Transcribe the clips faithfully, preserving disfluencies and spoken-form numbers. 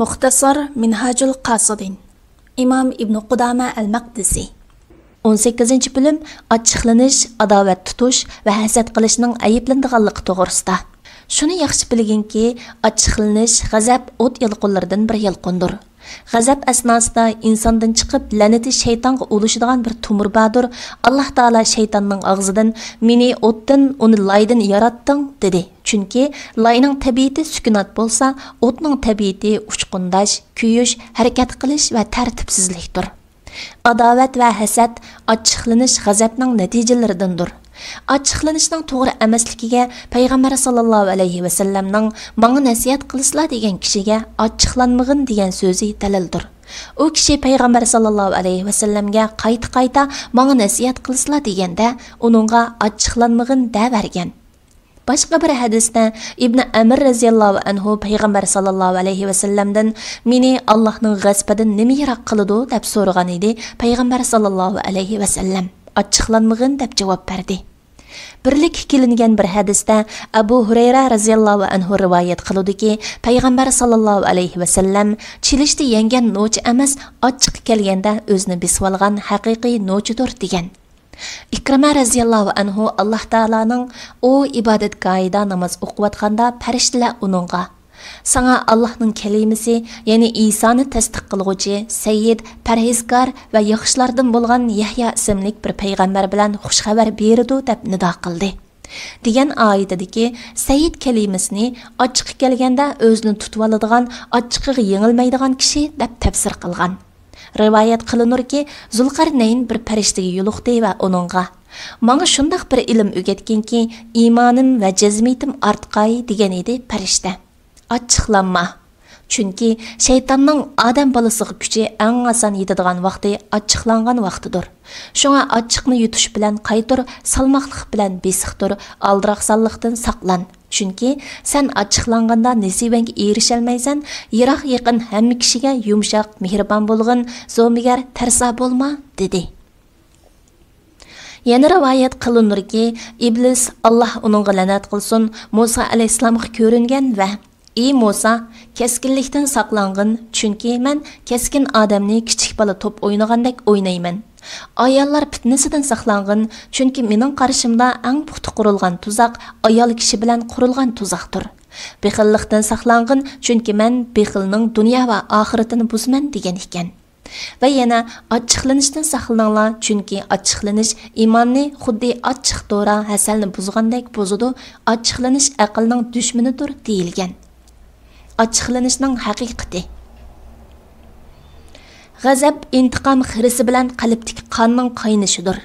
مۇختەسار مىنھاجۇل قاسىدىن، ئىمام ئىبنى قۇدامە ئەل مەقدىسى. ئون سەككىزىنچى بۆلۈم. ئاچچىقلىنىش، ئاداۋەت تۇتۇش ۋە ھەسەت قىلىشنىڭ ئەيىبلىنىدىغانلىقى توغرىسىدا. شۇنى ياخشى بىلگىنكى، ئاچچىقلىنىش، غەزەپ ئوت يالقۇنلىرىدىن بىر يالقۇندۇر. غەزەپ ئەسناسىدا ئىنساندىن چىقىپ، لەنىتى شەيتانغا ئۇلىشىدىغان بىر تومۇر باردۇر. ئاللاھ تائالا شەيتاننىڭ ئاغزىدىن، «مېنى ئوتتىن، ئۇنى لايدىن ياراتتىڭ» دېدى. چۈنكى لاينىڭ تەبىئىتى سۈكۈنات بولسا، ئوتنىڭ تەبىئىتى ئۇچقۇنداش، كۆيۈش، ھەرىكەت قىلىش ۋە تەرتىپسىزلىكتۇر. ئاداۋەت ۋە ھەسەت، ئاچچىقلىنىش غەزەپنىڭ نەتىجىلىرىدىندۇر. ئاچچىقلىنىشنىڭ توغرا ئەمەسلىكىگە پەيغەمبەر ساللاللاھۇ ئەلەيھى ۋەسەللەمنىڭ «ماڭا نەسىھەت قىلسىلا» دېگەن كىشىگە «ئاچچىقلانمىغىن» دېگەن سۆزى دەلىلدۇر. ئۇ كىشى پەيغەمبەر ساللاللاھۇ ئەلەيھى ۋەسەللەمگە قايتا-قايتا «ماڭا نەسىھەت قىلسىلا» دېگەندە، ئۇنىڭغا «ئاچچىقلانمىغىن» دەۋەرگەن. باشقا بىر ھەدىستە ئىبنى ئەمىر رەزىياللاھۇ ئەنھۇ پەيغەمبەر ساللاللاھۇ ئەلەيھى ۋەسەللەمدىن، «مېنى ئاللاھنىڭ غەزىپىدىن نېمە يىراق قىلىدۇ؟» دەپ سورىغان ئىدى. پەيغەمبەر ساللاللاھۇ ئەلەيھى ۋەسەللەم، «ئاچچىقلانمىغىن» دەپ جاۋاب بەردى. بىرلىككە كېلىنگەن بىر ھەدىستە ئەبۇ ھۇرەيرە رەزىياللاھۇ ئەنھۇ رىۋايەت قىلىدۇكى، پەيغەمبەر ساللاللاھۇ ئەلەيھى ۋەسەللەم، «چېلىشتە يەڭگەن نوچى ئەمەس، ئاچچىقى كەلگەندە ئۆزىنى بېسىۋالغان ھەقىقىي نوچىدۇر» دېگەن. ئىكرىمە رەزىياللاھۇ ئەنھۇ ئاللاھ تائالانىڭ ئۇ ئىبادەتگاھىدا ناماز ئوقۇۋاتقاندا پەرىشتىلەر ئۇنىڭغا، «ساڭا ئاللاھنىڭ كەلىمىسى، يەنى ئىسانى تەستىق قىلغۇچى، سەييىد، پەرھىزكار ۋە ياخشىلاردىن بولغان يەھيا ئىسىملىك بىر پەيغەمبەر بىلەن خۇش خەۋەر بېرىدۇ» دەپ نىدا قىلدى، دېگەن ئايىتىدىكى سەييىد كەلىمىسىنى ئاچچىقى كەلگەندە ئۆزىنى تۇتۇۋالىدىغان، ئاچچىقىغا يېڭىلمەيدىغان كىشى دەپ تەپسىر قىلغان. رىۋايەت قىلىنۇركى، زۇلقەرنەين بىر پەرىشتىگە يولۇقتى ۋە ئۇنىڭغا، «ماڭا شۇنداق بىر ئىلىم ئۆگەتكىنكى، ئىمانىم ۋە جەزمىيىتىم ئارتقاي» دېگەن ئىدى پەرىشتە. «ئاچچىقلانما. چۈنكى شەيتاننىڭ ئادەم بالىسىغا كۈچى ئەڭ ئاسان يېتىدىغان ۋاقتى ئاچچىقلانغان ۋاقتىدۇر. شۇڭا ئاچچىقنى يۇتۇش بىلەن قايتۇر، سالماقلىق بىلەن بېسىقتۇر، ئالدىراقسانلىقتىن ساقلان. چۈنكى سەن ئاچچىقلانغاندا نېسىۋەڭگە ئېرىشەلمەيسەن، يىراق-يېقىن ھەممە كىشىگە يۇمشاق، مېھرىبان بولغىن، زومىگەر، تەرسا بولما» دېدى. يەنە رىۋايەت قىلىنۇركى، ئىبلىس، ئاللاھ ئۇنىڭغا لەنەت قىلسۇن، مۇسا ئەلەيھىسسالامغا كۆرۈنگەن ۋە، «ئى مۇسا، كەسكىنلىكتىن ساقلانغىن، چۈنكى مەن كەسكىن ئادەمنى كىچىك بالا توپ ئوينىغاندەك ئوينايمەن. ئاياللار پىتنىسىدىن ساقلانغىن، چۈنكى مېنىڭ قارشىمدا ئەڭ پۇختا قۇرۇلغان تۇزاق ئايال كىشى بىلەن قۇرۇلغان تۇزاقتۇر. بېخىللىقتىن ساقلانغىن، چۈنكى مەن بېخىلنىڭ دۇنيا ۋە ئاخىرىتىنى بۇزىمەن» دېگەن ئىكەن. ۋە يەنە، «ئاچچىقلىنىشتىن ساقلىنىڭلار، چۈنكى ئاچچىقلىنىش ئىماننى خۇددى ئاچچىق دورا ھەسەلنى بۇزغاندەك بۇزىدۇ، ئاچچىقلىنىش ئەقىلنىڭ دۈشمىنىدۇر» دېيىلگەن. ئاچچىقلىنىشنىڭ ھەقىقىتى. غەزەپ ئىنتىقام خىرىسى بىلەن قەلبتىكى قاننىڭ قاينىشىدۇر.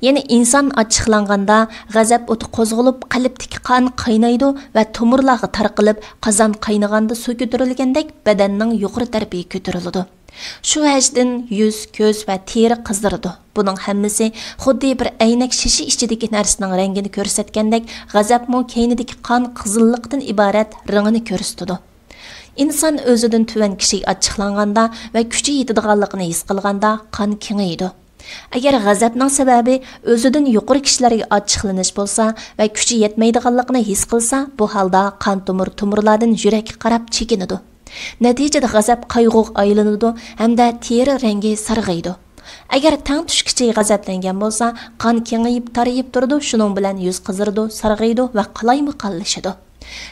يەنى ئىنسان ئاچچىقلانغاندا، غەزەپ ئوتى قوزغىلىپ، قەلبتىكى قان قاينايدۇ ۋە تومۇرلارغا تارقىلىپ، قازان قاينىغاندا سۇ كۆتۈرۈلگەندەك بەدەننىڭ يۇقىرى تەرىپىگە كۆتۈرۈلىدۇ. شۇ ۋەجدىن يۈز، كۆز ۋە تېرە قىزىرىدۇ. بۇنىڭ ھەممىسى خۇددى بىر ئەينەك شېشە ئىچىدىكى نەرسىنىڭ رەڭگىنى كۆرسەتكەندەك، غەزەپمۇ كەينىدىكى قان قىزىللىقتىن ئىبارەت رېڭىنى كۆرسىتىدۇ. ئىنسان ئۆزىدىن تۆۋەن كىشىگە ئاچچىقلانغاندا ۋە كۈچى يېتىدىغانلىقىنى ھېس قىلغاندا قان كېڭىيىدۇ. ئەگەر غەزەپنىڭ سەۋەبى ئۆزىدىن يۇقىرى كىشىلەرگە ئاچچىقلىنىش بولسا ۋە كۈچى يەتمەيدىغانلىقىنى ھېس قىلسا، بۇ ھالدا قان تومۇر تومۇرلاردىن يۈرەككە قاراپ چېكىنىدۇ. نەتىجىدە غەزەپ قايغۇغا ئايلىنىدۇ ھەمدە تېرە رەڭگى سارغىيىدۇ. ئەگەر تەڭ تۇش كىشى غەزەپلەنگەن بولسا، قان كېڭىيىپ، تارىيىپ تۇرىدۇ، شۇنىڭ بىلەن يۈز قىزىرىدۇ، سارغىيىدۇ ۋە قالايمىقانلىشىدۇ.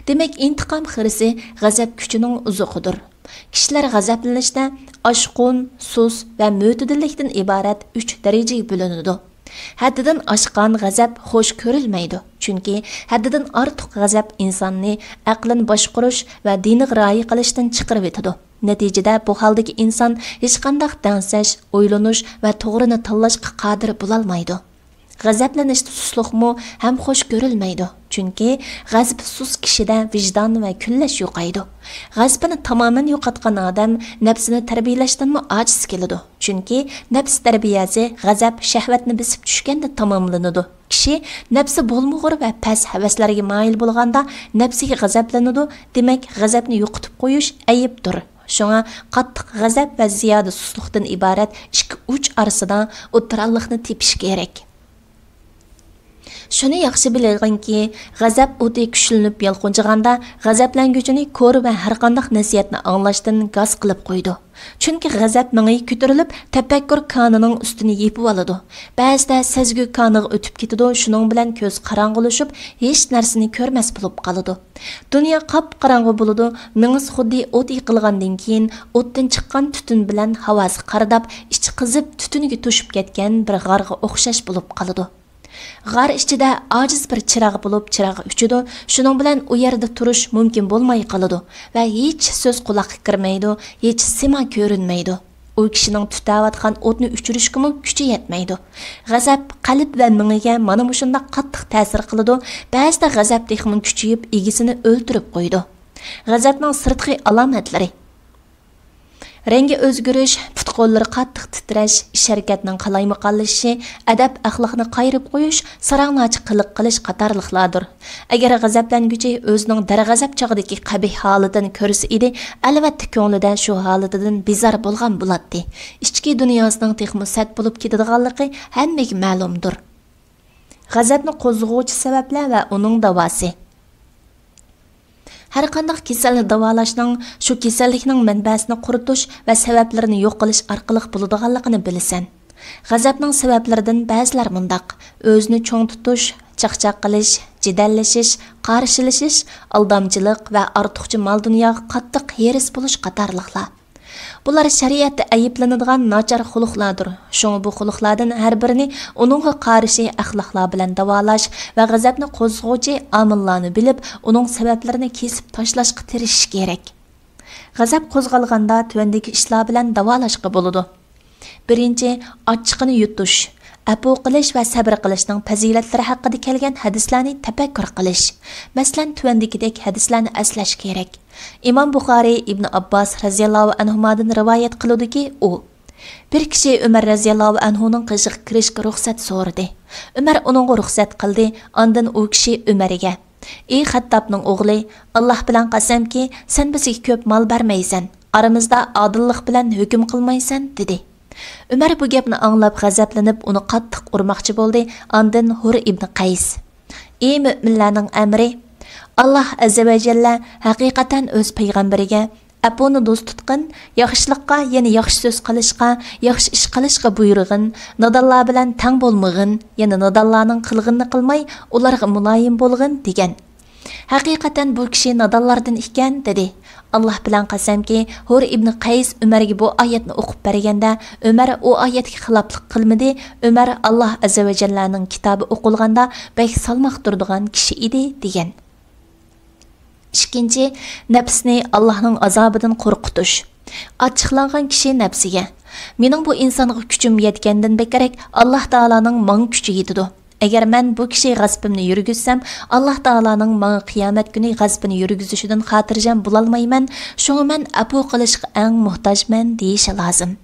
دېمەك، ئىنتىقام خىرىسى غەزەپ كۈچىنىڭ ئوزۇقىدۇر. كىشىلەر غەزەپلىنىشتە ئاشقۇن، سۇس ۋە مۆتىدىللىكتىن ئىبارەت ئۈچ دەرىجىگە بۆلۈنىدۇ. ھەددىدىن ئاشقان غەزەپ خوش كۆرۈلمەيدۇ، چۈنكى ھەددىدىن ئارتۇق غەزەپ ئىنساننى ئەقلىنى باشقۇرۇش ۋە دىنىغا رىئايە قىلىشتىن چىقىرىۋېتىدۇ. نەتىجىدە، بۇ ھالدىكى ئىنسان ھېچقانداق دەڭسەش، ئويلىنىش ۋە توغرىنى تاللاشقا قادىر بولالمايدۇ. غەزەپلىنىشتە سۇسلۇقمۇ ھەم خوش كۆرۈلمەيدۇ، چۈنكى غەزىپى سۇس كىشىدە ۋىجدان ۋە كۈنلەش يوقايدۇ. غەزىپىنى تامامەن يوقاتقان ئادەم نەپسىنى تەربىيەلەشتىنمۇ ئاجىز كېلىدۇ، چۈنكى نەپس تەربىيەسى غەزەپ، شەھۋەتنى بېسىپ چۈشكەندە تاماملىنىدۇ. كىشى نەپسى بولمىغۇر ۋە پەس ھەۋەسلەرگە مايىل بولغاندا، نەپسىگە غەزەپلىنىدۇ، دېمەك، غەزەپنى يوقىتىپ قويۇش ئەيىبتۇر. شۇڭا قاتتىق غەزەپ ۋە زىيادە سۇسلۇقتىن ئىبارەت ئىككى ئۇچ ئارىسىدا ئوتتۇراللىقنى تېپىش كېرەك. شۇنى ياخشى بىلىڭكى، غەزەپ ئوتى كۈچلىنىپ يالقۇنجىغاندا، غەزەپلەنگۈچىنى كور ۋە ھەرقانداق نەسىھەتنى ئاڭلاشتىن گاس قىلىپ قويىدۇ. چۈنكى غەزەپ مېڭىگە كۆتۈرۈلۈپ، تەپەككۇر كانىنىڭ ئۈستىنى يېپىۋالىدۇ. بەزىدە سەزگۈ كانىغا ئۆتۈپ كېتىدۇ، شۇنىڭ بىلەن كۆز قاراڭغۇلىشىپ، ھېچ نەرسىنى كۆرمەس بولۇپ قالىدۇ. دۇنيا قاپقاراڭغۇ بولىدۇ، مېڭىسى خۇددى ئوت يېقىلغاندىن كېيىن ئوتتىن چىققان تۈتۈن بىلەن ھاۋاسى قارىداپ، ئىچى قىزىپ، تۈتۈنگە توشۇپ كەتكەن بىر غارغا ئوخشاش بولۇپ قالىدۇ. غار ئىچىدە ئاجىز بىر چىراغ بولۇپ، چىراغ ئۆچىدۇ، شۇنىڭ بىلەن ئۇ يەردە تۇرۇش مۇمكىن بولماي قالىدۇ ۋە ھېچ سۆز قۇلاققا كىرمەيدۇ، ھېچ سىما كۆرۈنمەيدۇ. ئۇ كىشىنىڭ تۈتەۋاتقان ئوتنى ئۆچۈرۈشكىمۇ كۈچى يەتمەيدۇ. غەزەپ قەلب ۋە مېڭىگە مانا مۇشۇنداق قاتتىق تەسىر قىلىدۇ، بەزىدە غەزەپ تېخىمۇ كۈچىيىپ، ئىگىسىنى ئۆلتۈرۈپ قويىدۇ. غەزەپنىڭ سىرتقى ئالامەتلىرى. رەڭگى ئۆزگىرىش، پۇت-قوللىرى قاتتىق تىترەش، ئىش-ھەرىكەتنىڭ قالايمىقانلىشىشى، ئەدەپ-ئەخلاقنى قايرىپ قويۇش، ساراڭلارچە قىلىق قىلىش قاتارلىقلاردۇر. ئەگەر غەزەپلەنگۈچى ئۆزىنىڭ دەرغەزەپ چاغدىكى قەبىھ ھالىتىنى كۆرسە ئىدى، ئەلۋەتتە كۆڭلىدە شۇ ھالىتىدىن بىزار بولغان بولاتتى. ئىچكى دۇنياسىنىڭ تېخىمۇ سەت بولۇپ كېتىدىغانلىقى ھەممىگە مەلۇمدۇر. غەزەپنى قوزغىغۇچى سەۋەبلەر ۋە ئۇنىڭ داۋاسى. ھەرقانداق كېسەلنى داۋالاشنىڭ شۇ كېسەللىكنىڭ مەنبەسىنى قۇرۇتۇش ۋە سەۋەبلىرىنى يوق قىلىش ئارقىلىق بولىدىغانلىقىنى بىلىسەن. غەزەپنىڭ سەۋەبلىرىدىن بەزىلەر مۇنداق: ئۆزىنى چوڭ تۇتۇش، چاقچاق قىلىش، جېدەللىشىش، قارشىلىشىش، ئالدامچىلىق ۋە ئارتۇقچە مال-دۇنياغا قاتتىق ھېرىس بولۇش قاتارلىقلار. بۇلار شەرىئەتتە ئەيىبلىنىدىغان ناچار خۇلقلاردۇر. شۇڭا بۇ خۇلقلاردىن ھەر بىرىنى ئۇنىڭغا قارشى ئەخلاقلار بىلەن داۋالاش ۋە غەزەپنى قوزغىغۇچى ئامىللارنى بىلىپ، ئۇنىڭ سەۋەبلىرىنى كېسىپ تاشلاشقا تىرىشىش كېرەك. غەزەپ قوزغالغاندا تۆۋەندىكى ئىشلار بىلەن داۋالاشقا بولىدۇ. بىرىنچى، ئاچچىقىنى يۇتۇش. ئەپۇ قىلىش ۋە سەبرى قىلىشنىڭ پەزىلەتلىرى ھەققىدە كەلگەن ھەدىسلەرنى تەپەككۇر قىلىش. مەسىلەن، تۆۋەندىكىدەك ھەدىسلەرنى ئەسلەش كېرەك. ئىمام بۇخارىي ئىبنى ئابباس رەزىياللاھۇ ئەنھۇمادىن رىۋايەت قىلىدۇكى، ئۇ، بىر كىشى ئۆمەر رەزىياللاھۇ ئەنھۇنىڭ قېشىغا كىرىشكە رۇخسەت سورىدى. ئۆمەر ئۇنىڭغا رۇخسەت قىلدى. ئاندىن ئۇ كىشى ئۆمەرگە، ئى خەتتابنىڭ ئوغلى، ئاللاھ بىلەن قەسەمكى، سەن بىزگە كۆپ مال بەرمەيسەن، ئارىمىزدا ئادىللىق بىلەن ھۆكۈم قىلمايسەن، دېدى. ئۆمەر بۇ گەپنى ئاڭلاپ غەزەپلىنىپ، ئۇنى قاتتىق ئۇرماقچى بولدى. ئاندىن ھۇر ئىبنى قەيس، ئى مۆمىنلەرنىڭ ئەمىرى، ئاللاھ ئەززە ۋە جەللە ھەقىقەتەن ئۆز پەيغەمبىرىگە ئەپۇنى دوست تۇتقىن، ياخشىلىققا، يەنى ياخشى سۆز قىلىشقا، ياخشى ئىش قىلىشقا بۇيرۇغىن، نادانلار بىلەن تەڭ بولمىغىن، يەنى نادانلارنىڭ قىلغىنىنى قىلماي، ئۇلارغا مۇلايىم بولغىن، دېگەن. ھەقىقەتەن بۇ كىشى نادانلاردىن ئىكەن، دېدى. ئاللاھ بىلەن قەسەمكى، ھۇر ئىبنى قەيس ئۆمەرگە بۇ ئايەتنى ئوقۇپ بەرگەندە، ئۆمەر ئۇ ئايەتكە خىلاپلىق قىلمىدى. ئۆمەر ئاللاھ ئەززە ۋە جەللەنىڭ كىتابى ئوقۇلغاندا بەك سالماق تۇرىدىغان كىشى ئىدى، دېگەن. ئىككىنچى، نەپسنى ئاللاھنىڭ ئازابىدىن قورقۇتۇش. ئاچچىقلانغان كىشى نەپسىگە، مېنىڭ بۇ ئىنسانغا كۈچۈم يەتكەندىن بەكرەك ئاللاھ تائالانىڭ ماڭا كۈچى يېتىدۇ. ئەگەر مەن بۇ كىشىگە غەزىپىمنى يۈرگۈزسەم، ئاللاھ تائالانىڭ ماڭا قىيامەت كۈنى غەزىپىنى يۈرگۈزۈشىدىن خاتىرجەم بولالمايمەن، شۇڭا مەن ئەپۇ قىلىشقا ئەڭ موھتاجمەن، دېيىشى لازىم.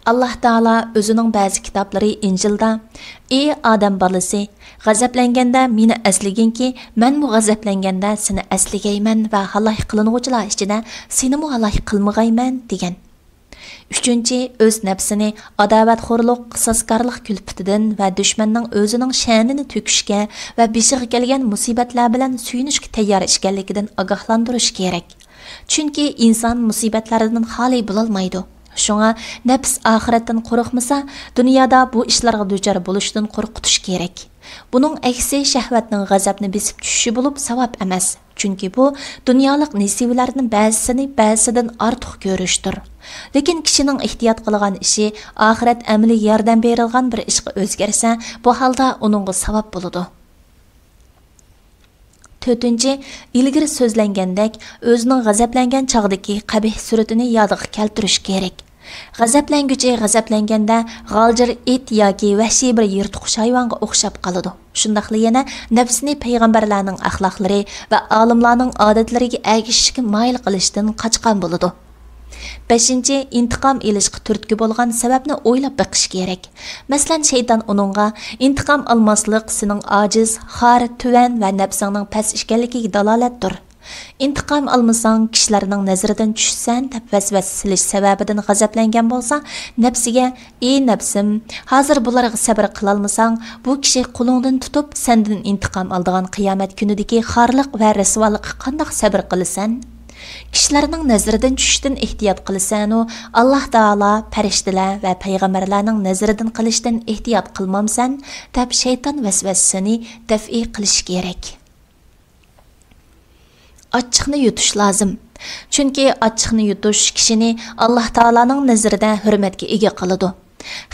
ئاللاھ تائالا ئۆزىنىڭ بەزى كىتابلىرى ئىنجىلدا، ئى ئادەم بالىسى، غەزەپلەنگەندە مېنى ئەسلىگىنكى، مەنمۇ غەزەپلەنگەندە سېنى ئەسلىگەيمەن ۋە ھالاك قىلىنغۇچىلار ئىچىدە سېنىمۇ ھالاك قىلمىغايمەن، دېگەن. ئۈچىنچى، ئۆز نەپسىنى ئاداۋەتخورلۇق، قىساسكارلىق كۈلپىتىدىن ۋە دۈشمەننىڭ ئۆزىنىڭ شەنىنى تۆكۈشكە ۋە بېشىغا كەلگەن مۇسىبەتلەر بىلەن سۆيۈنۈشكە تەييار ئىكەنلىكىدىن ئاگاھلاندۇرۇش كېرەك. چۈنكى ئىنسان مۇسىبەتلەردىن خالىي بولالمايدۇ. شۇڭا نەپس ئاخىرەتتىن قورقمىسا، دۇنيادا بۇ ئىشلارغا دۇچار بولۇشتىن قورقۇتۇش كېرەك. بۇنىڭ ئەكسى شەھۋەتنىڭ غەزەپنى بېسىپ چۈشۈشى بولۇپ ساۋاب ئەمەس. چۈنكى بۇ دۇنيالىق نېسىۋىلەردىن بەزىسىنى بەزىسىدىن ئارتۇق كۆرۈشتۇر. لېكىن كىشىنىڭ ئېھتىيات قىلغان ئىشى ئاخىرەت ئەمىلىگە ياردەم بېرىدىغان بىر ئىشقا ئۆزگەرسە، بۇ ھالدا ئۇنىڭغا ساۋاب بولىدۇ. تۆتىنچى، ئىلگىرى سۆزلەنگەندەك، ئۆزىنىڭ غەزەپلەنگەن چاغدىكى قەبىھ سۈرىتىنى يادىغا كەلتۈرۈش كېرەك. غەزەپلەنگۈچى غەزەپلەنگەندە غالجىر ئىت ياكى ۋەھشىي بىر يىرتقۇچ ھايۋانغا ئوخشاپ قالىدۇ. شۇنداقلا يەنە نەپسىنى پەيغەمبەرلەرنىڭ ئەخلاقلىرى ۋە ئالىملارنىڭ ئادەتلىرىگە ئەگىشىشكە مايىل قىلىشتىن قاچقان بولىدۇ. بەشىنچى، ئىنتىقام ئېلىشقا تۈرتكە بولغان سەۋەبنى ئويلاپ بېقىش كېرەك. مەسىلەن، شەيتان ئۇنىڭغا، ئىنتىقام ئالماسلىق سېنىڭ ئاجىز، خار، تۆۋەن ۋە نەپسىڭنىڭ پەس ئىكەنلىكىگە دالالەتتۇر. ئىنتىقام ئالمىساڭ، كىشىلەرنىڭ نەزىرىدىن چۈشىسەن دەپ ۋەسۋەسە سېلىش سەۋەبىدىن غەزەپلەنگەن بولسا، نەپسىگە، ئى نەپسىم، ھازىر بۇلارغا سەۋر قىلالمىساڭ، بۇ كىشى قولۇڭدىن تۇتۇپ سەندىن ئىنتىقام ئالىدىغان قىيامەت كۈنىدىكى خارلىق ۋە رىسۋالىققا قانداق سەۋر قىلىسەن؟ كىشىلەرنىڭ نەزىرىدىن چۈشۈشتىن ئېھتىيات قىلىسەنۇ، ئاللاھ تائالا، پەرىشتىلەر ۋە پەيغەمبەرلەرنىڭ نەزىرىدىن قىلىشتىن ئېھتىيات قىلمامسەن؟ دەپ شەيتان ۋەسۋەسىسىنى دەفئى قىلىش كېرەك. ئاچچىقنى يۇتۇش لازىم. چۈنكى ئاچچىقنى يۇتۇش كىشىنى ئاللاھ تائالانىڭ نەزىرىدە ھۆرمەتكە ئىگە قىلىدۇ.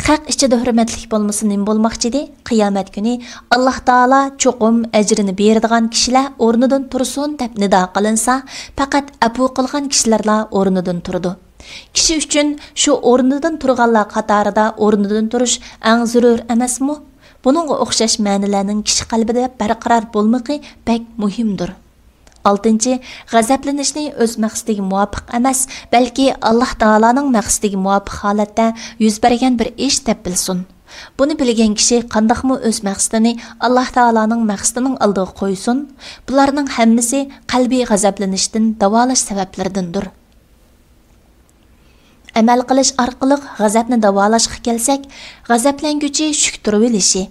خەق ئىچىدە ھۆرمەتلىك بولمىسا نېمە بولماقچىدى؟ قىيامەت كۈنى ئاللاھ تائالا چوقۇم ئەجرىنى بېرىدىغان كىشىلەر ئورنىدىن تۇرسۇن دەپ نىدا قىلىنسا، پەقەت ئەپۇ قىلغان كىشىلەرلا ئورنىدىن تۇرىدۇ. كىشى ئۈچۈن شۇ ئورنىدىن تۇرغانلار قاتارىدا ئورنىدىن تۇرۇش ئەڭ زۆرۈر ئەمەسمۇ؟ بۇنىڭغا ئوخشاش مەنىلەرنىڭ كىشى قەلبىدە بەرقارار بولمىقى بەك مۇھىمدۇر. ئالتىنچى، غەزەپلىنىشنى ئۆز مەقسىتىگە مۇۋاپىق ئەمەس، بەلكى ئاللاھ تائالانىڭ مەقسىتىگە مۇۋاپىق ھالەتتە يۈز بەرگەن بىر ئىش دەپ بىلسۇن. بۇنى بىلگەن كىشى قانداقمۇ ئۆز مەقسىتىنى ئاللاھ تائالانىڭ مەقسىتىنىڭ ئالدىغا قويسۇن؟ بۇلارنىڭ ھەممىسى قەلبىي غەزەپلىنىشتىن داۋالاش سەۋەبلىرىدىندۇر. ئەمەل قىلىش ئارقىلىق غەزەپنى داۋالاشقا كەلسەك، غەزەپلەنگۈچى شۈك تۇرۇۋېلىشى،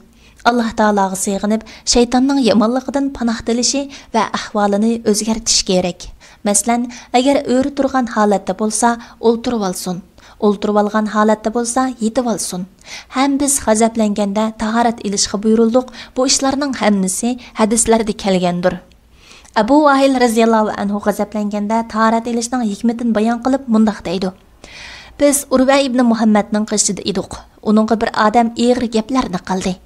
ئاللاھ تائالاغا سېغىنىپ، شەيتاننىڭ يامانلىقىدىن پاناھ تىلىشى ۋە ئەھۋالىنى ئۆزگەرتىشى كېرەك. مەسىلەن، ئەگەر ئۆرە تۇرغان ھالەتتە بولسا، ئولتۇرۇۋالسۇن. ئولتۇرۇۋالغان ھالەتتە بولسا، يېتىۋالسۇن. ھەم بىز غەزەپلەنگەندە تاھارەت ئېلىشقا بۇيرۇلدۇق. بۇ ئىشلارنىڭ ھەممىسى ھەدىسلەردە كەلگەندۇر. ئەبۇ ۋاھىل رەزىياللاھۇ ئەنھۇ غەزەپلەنگەندە تاھارەت ئېلىشنىڭ ھېكمىتىنى بايان قىلىپ مۇنداق دەيدۇ: بىز ئۇرۋە ئىبنى مۇھەممەدنىڭ قېشىدا ئىدۇق. ئۇنىڭغا بىر ئادەم ئېغىر گەپلەرنى قىلدى.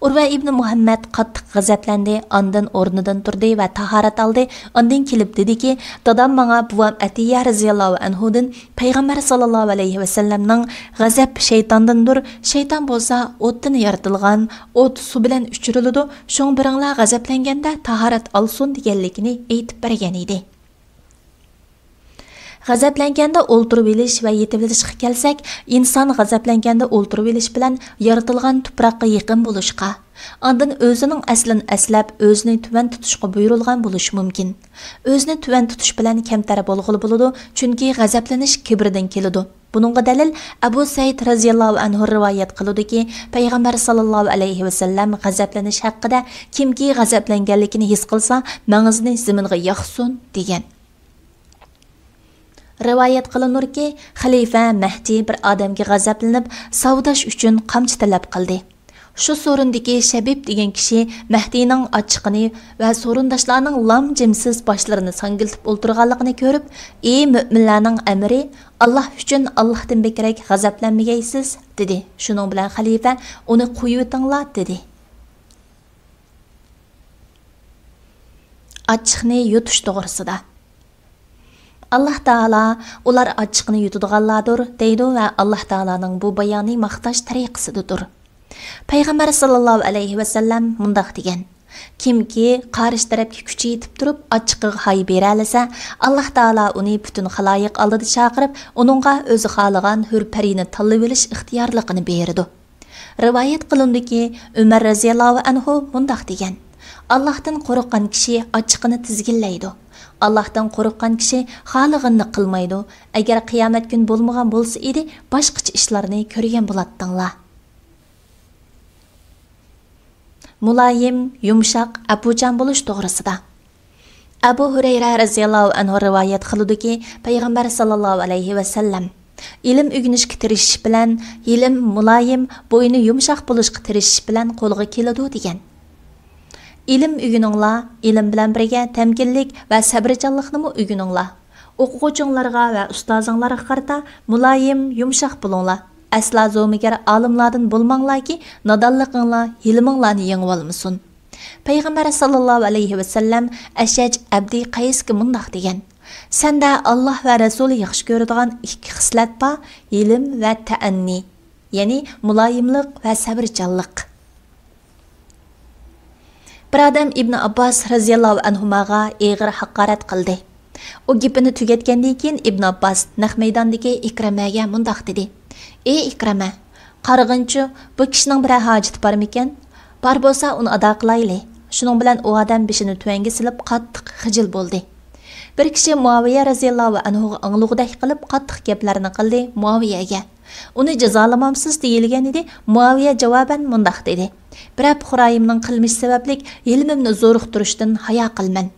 ئۇرۋە ئىبنى مۇھەممەد قاتتىق غەزەپلەندى، ئاندىن ئورنىدىن تۇردى ۋە تاھارەت ئالدى، ئاندىن كېلىپ دېدىكى، دادام ماڭا بوۋام ئەتىيە رەزىياللاھۇ ئەنھۇدىن پەيغەمبەر ساللاللاھۇ ئەلەيھى ۋەسەللەمنىڭ غەزەپ شەيتاندىندۇر، شەيتان بولسا ئوتتىن يارىتىلغان، ئوت سۇ بىلەن ئۆچۈرۈلىدۇ، شۇڭا بىرىڭلار غەزەپلەنگەندە تاھارەت ئالسۇن دېگەنلىكىنى ئېيتىپ بەرگەن ئىدى. غەزەپلەنگەندە ئولتۇرۇۋېلىش ۋە يېتىۋېلىشقا كەلسەك، ئىنسان غەزەپلەنگەندە ئولتۇرۇۋېلىش بىلەن يارىتىلغان تۇپراققا يېقىن بولۇشقا، ئاندىن ئۆزىنىڭ ئەسلىنى ئەسلەپ، ئۆزىنى تۆۋەن تۇتۇشقا بۇيرۇلغان بولۇشى مۇمكىن. ئۆزىنى تۆۋەن تۇتۇش بىلەن كەمتەر بولغىلى بولىدۇ، چۈنكى غەزەپلىنىش كىبىردىن كېلىدۇ. بۇنىڭغا دەلىل ئەبۇ سەئىد رەزىياللاھۇ ئەنھۇ رىۋايەت قىلىدۇكى، پەيغەمبەر ساللاللاھۇ ئەلەيھى ۋەسەللەم غەزەپلىنىش ھەققىدە، كىمكى غەزەپلەنگەنلىكىنى ھېس قىلسا، مېڭىسىنى زېمىنغا ياقسۇن، دېگەن. رىۋايەت قىلىنۇركى، خەلىپە مەھدى بىر ئادەمگە غەزەپلىنىپ، ساۋداش ئۈچۈن قامچا تەلەپ قىلدى. شۇ سورۇندىكى شەبىب دېگەن كىشى مەھدىنىڭ ئاچچىقىنى ۋە سورۇنداشلارنىڭ لام-جىمسىز باشلىرىنى ساڭگىلىتىپ ئولتۇرغانلىقىنى كۆرۈپ، ئى مۆمىنلەرنىڭ ئەمىرى، ئاللاھ ئۈچۈن ئاللاھتىن بەكرەك غەزەپلەنمىگەيسىز، دېدى. شۇنىڭ بىلەن خەلىپە، ئۇنى قويۇۋېتىڭلار، دېدى. ئاچچىقنى يۇتۇش توغرىسىدا. ئاللاھ تائالا ئۇلار ئاچچىقنى يۇتىدىغانلاردۇر دەيدۇ ۋە ئاللاھ تائالانىڭ بۇ بايانى ماختاش تەرىقىسىدىدۇر. پەيغەمبەر ساللاللاھۇ ئەلەيھى ۋەسەللەم مۇنداق دېگەن، كىمكى قارشى تەرەپكە كۈچى يېتىپ تۇرۇپ ئاچچىقىغا ھاي بېرەلىسە، ئاللاھ تائالا ئۇنى پۈتۈن خالايىق ئالدىدا چاقىرىپ، ئۇنىڭغا ئۆزى خالىغان ھۆر پەرىنى تاللىۋېلىش ئىختىيارلىقىنى بېرىدۇ. رىۋايەت قىلىنىدۇكى، ئۆمەر رەزىياللاھۇ ئەنھۇ مۇنداق دېگەن، ئاللاھتىن قورققان كىشى ئاچچىقىنى تىزگىنلەيدۇ. ئاللاھتىن قورققان كىشى خالىغىنىنى قىلمايدۇ. ئەگەر قىيامەت كۈنى بولمىغان بولسا ئىدى، باشقىچە ئىشلارنى كۆرگەن بولاتتىڭلار. مۇلايىم، يۇمشاق، ئەپۇچان بولۇش توغرىسىدا. ئەبۇ ھۇرەيرە رەزىياللاھۇ ئەنھۇ رىۋايەت قىلىدۇكى، پەيغەمبەر ساللاللاھۇ ئەلەيھى ۋەسەللەم، ئىلىم ئۆگىنىشكە تىرىشىش بىلەن، يېلىم مۇلايىم، بوينى يۇمشاق بولۇشقا تىرىشىش بىلەن قولغا كېلىدۇ، دېگەن. ئىلىم ئۆگىنىڭلار، ئىلىم بىلەن بىرگە تەمكىنلىك ۋە سەۋرچانلىقنىمۇ ئۆگىنىڭلار. ئوقۇغۇچىڭلارغا ۋە ئۇستازىڭلارغا قارىتا مۇلايىم، يۇمشاق بولۇڭلار. ئەسلا زومىگەر ئالىملاردىن بولماڭلاركى، نادانلىقىڭلار ھېلىمىڭلارنى يېڭىۋالمىسۇن. پەيغەمبەر ساللاللاھۇ ئەلەيھى ۋەسەللەم ئەشەج ئەبدى قەيسكە مۇنداق دېگەن، سەندە ئاللاھ ۋە رەسۇلى ياخشى كۆرىدىغان ئىككى خىسلەت بار، ھېلىم ۋە تەئەننى، يەنى مۇلايىملىق ۋە سەۋرچانلىق. بىر ئادەم ئىبن ئابباس رەزىياللاھۇ ئەنھۇماغا ئېغىر ھاقارەت قىلدى. ئۇ گېپىنى تۈگەتكەندىن كېيىن، ئىبن ئابباس نەق مەيداندىكى ئىكرىمەگە مۇنداق دېدى، ئى ئىكرىمە، قارىغىنچۇ، بۇ كىشىنىڭ بىرەر ھاجىتى بارمىكەن؟ بار بولسا، ئۇنى ئادا قىلايلى. شۇنىڭ بىلەن ئۇ ئادەم بېشىنى تۆۋەنگە سېلىپ، قاتتىق خىجىل بولدى. بىر كىشى مۇئاۋىيە رەزىياللاھۇ ئەنھۇغا ئاڭلىغۇدەك قىلىپ قاتتىق گەپلەرنى قىلدى مۇئاۋىيەگە. ئۇنى جازالىمامسىز دېيىلگەن ئىدى، مۇئاۋىيە جاۋابەن مۇنداق دېدى: بىرەر پۇقرايىمنىڭ قىلمىشى سەۋەبلىك ھېلىمىمنى زورۇقتۇرۇشتىن ھايا قىلىمەن.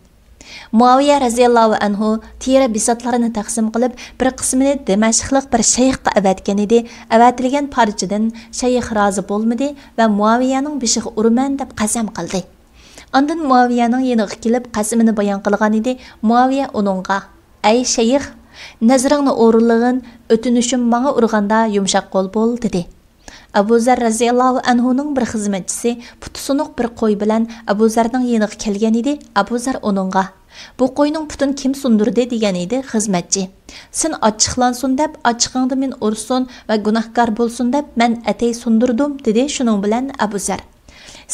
مۇئاۋىيە رەزىياللاھۇ ئەنھۇ تېرە بىساتلىرىنى تەقسىم قىلىپ، بىر قىسمىنى دىمەشقلىق بىر شەيخقە ئەۋەتكەن ئىدى، ئەۋەتىلگەن پارچىدىن شەيخ رازى بولمىدى ۋە مۇئاۋىيەنىڭ بېشىغا ئۇرىمەن دەپ قەسەم قىلدى. ئاندىن مۇئاۋىيەنىڭ يېنىغا كېلىپ قەسىمىنى بايان قىلغان ئىدى، مۇئاۋىيە ئۇنىڭغا: ئەي شەيخ، نەزرىڭنى ئورۇنلىغىن، ئۆتۈنۈشۈم ماڭا ئۇرغاندا يۇمشاق قول بول، دېدى. ئەبۇ زەر رەزىياللاھۇ ئەنھۇنىڭ بىر خىزمەتچىسى پۇتى سۇنۇق بىر قوي بىلەن ئەبۇ زەرنىڭ يېنىغا كەلگەن ئىدى، ئەبۇ زەر ئۇنىڭغا: بۇ قوينىڭ پۇتىنى كىم سۇندۇردى؟ دېگەن ئىدى خىزمەتچى. سەن ئاچچىقلانسۇن دەپ، ئاچچىقىڭدا مېنى ئۇرسۇن ۋە گۇناھكار بولسۇن دەپ مەن ئەتەي سۇندۇردۇم، دېدى شۇنىڭ بىلەن ئەبۇ زەر.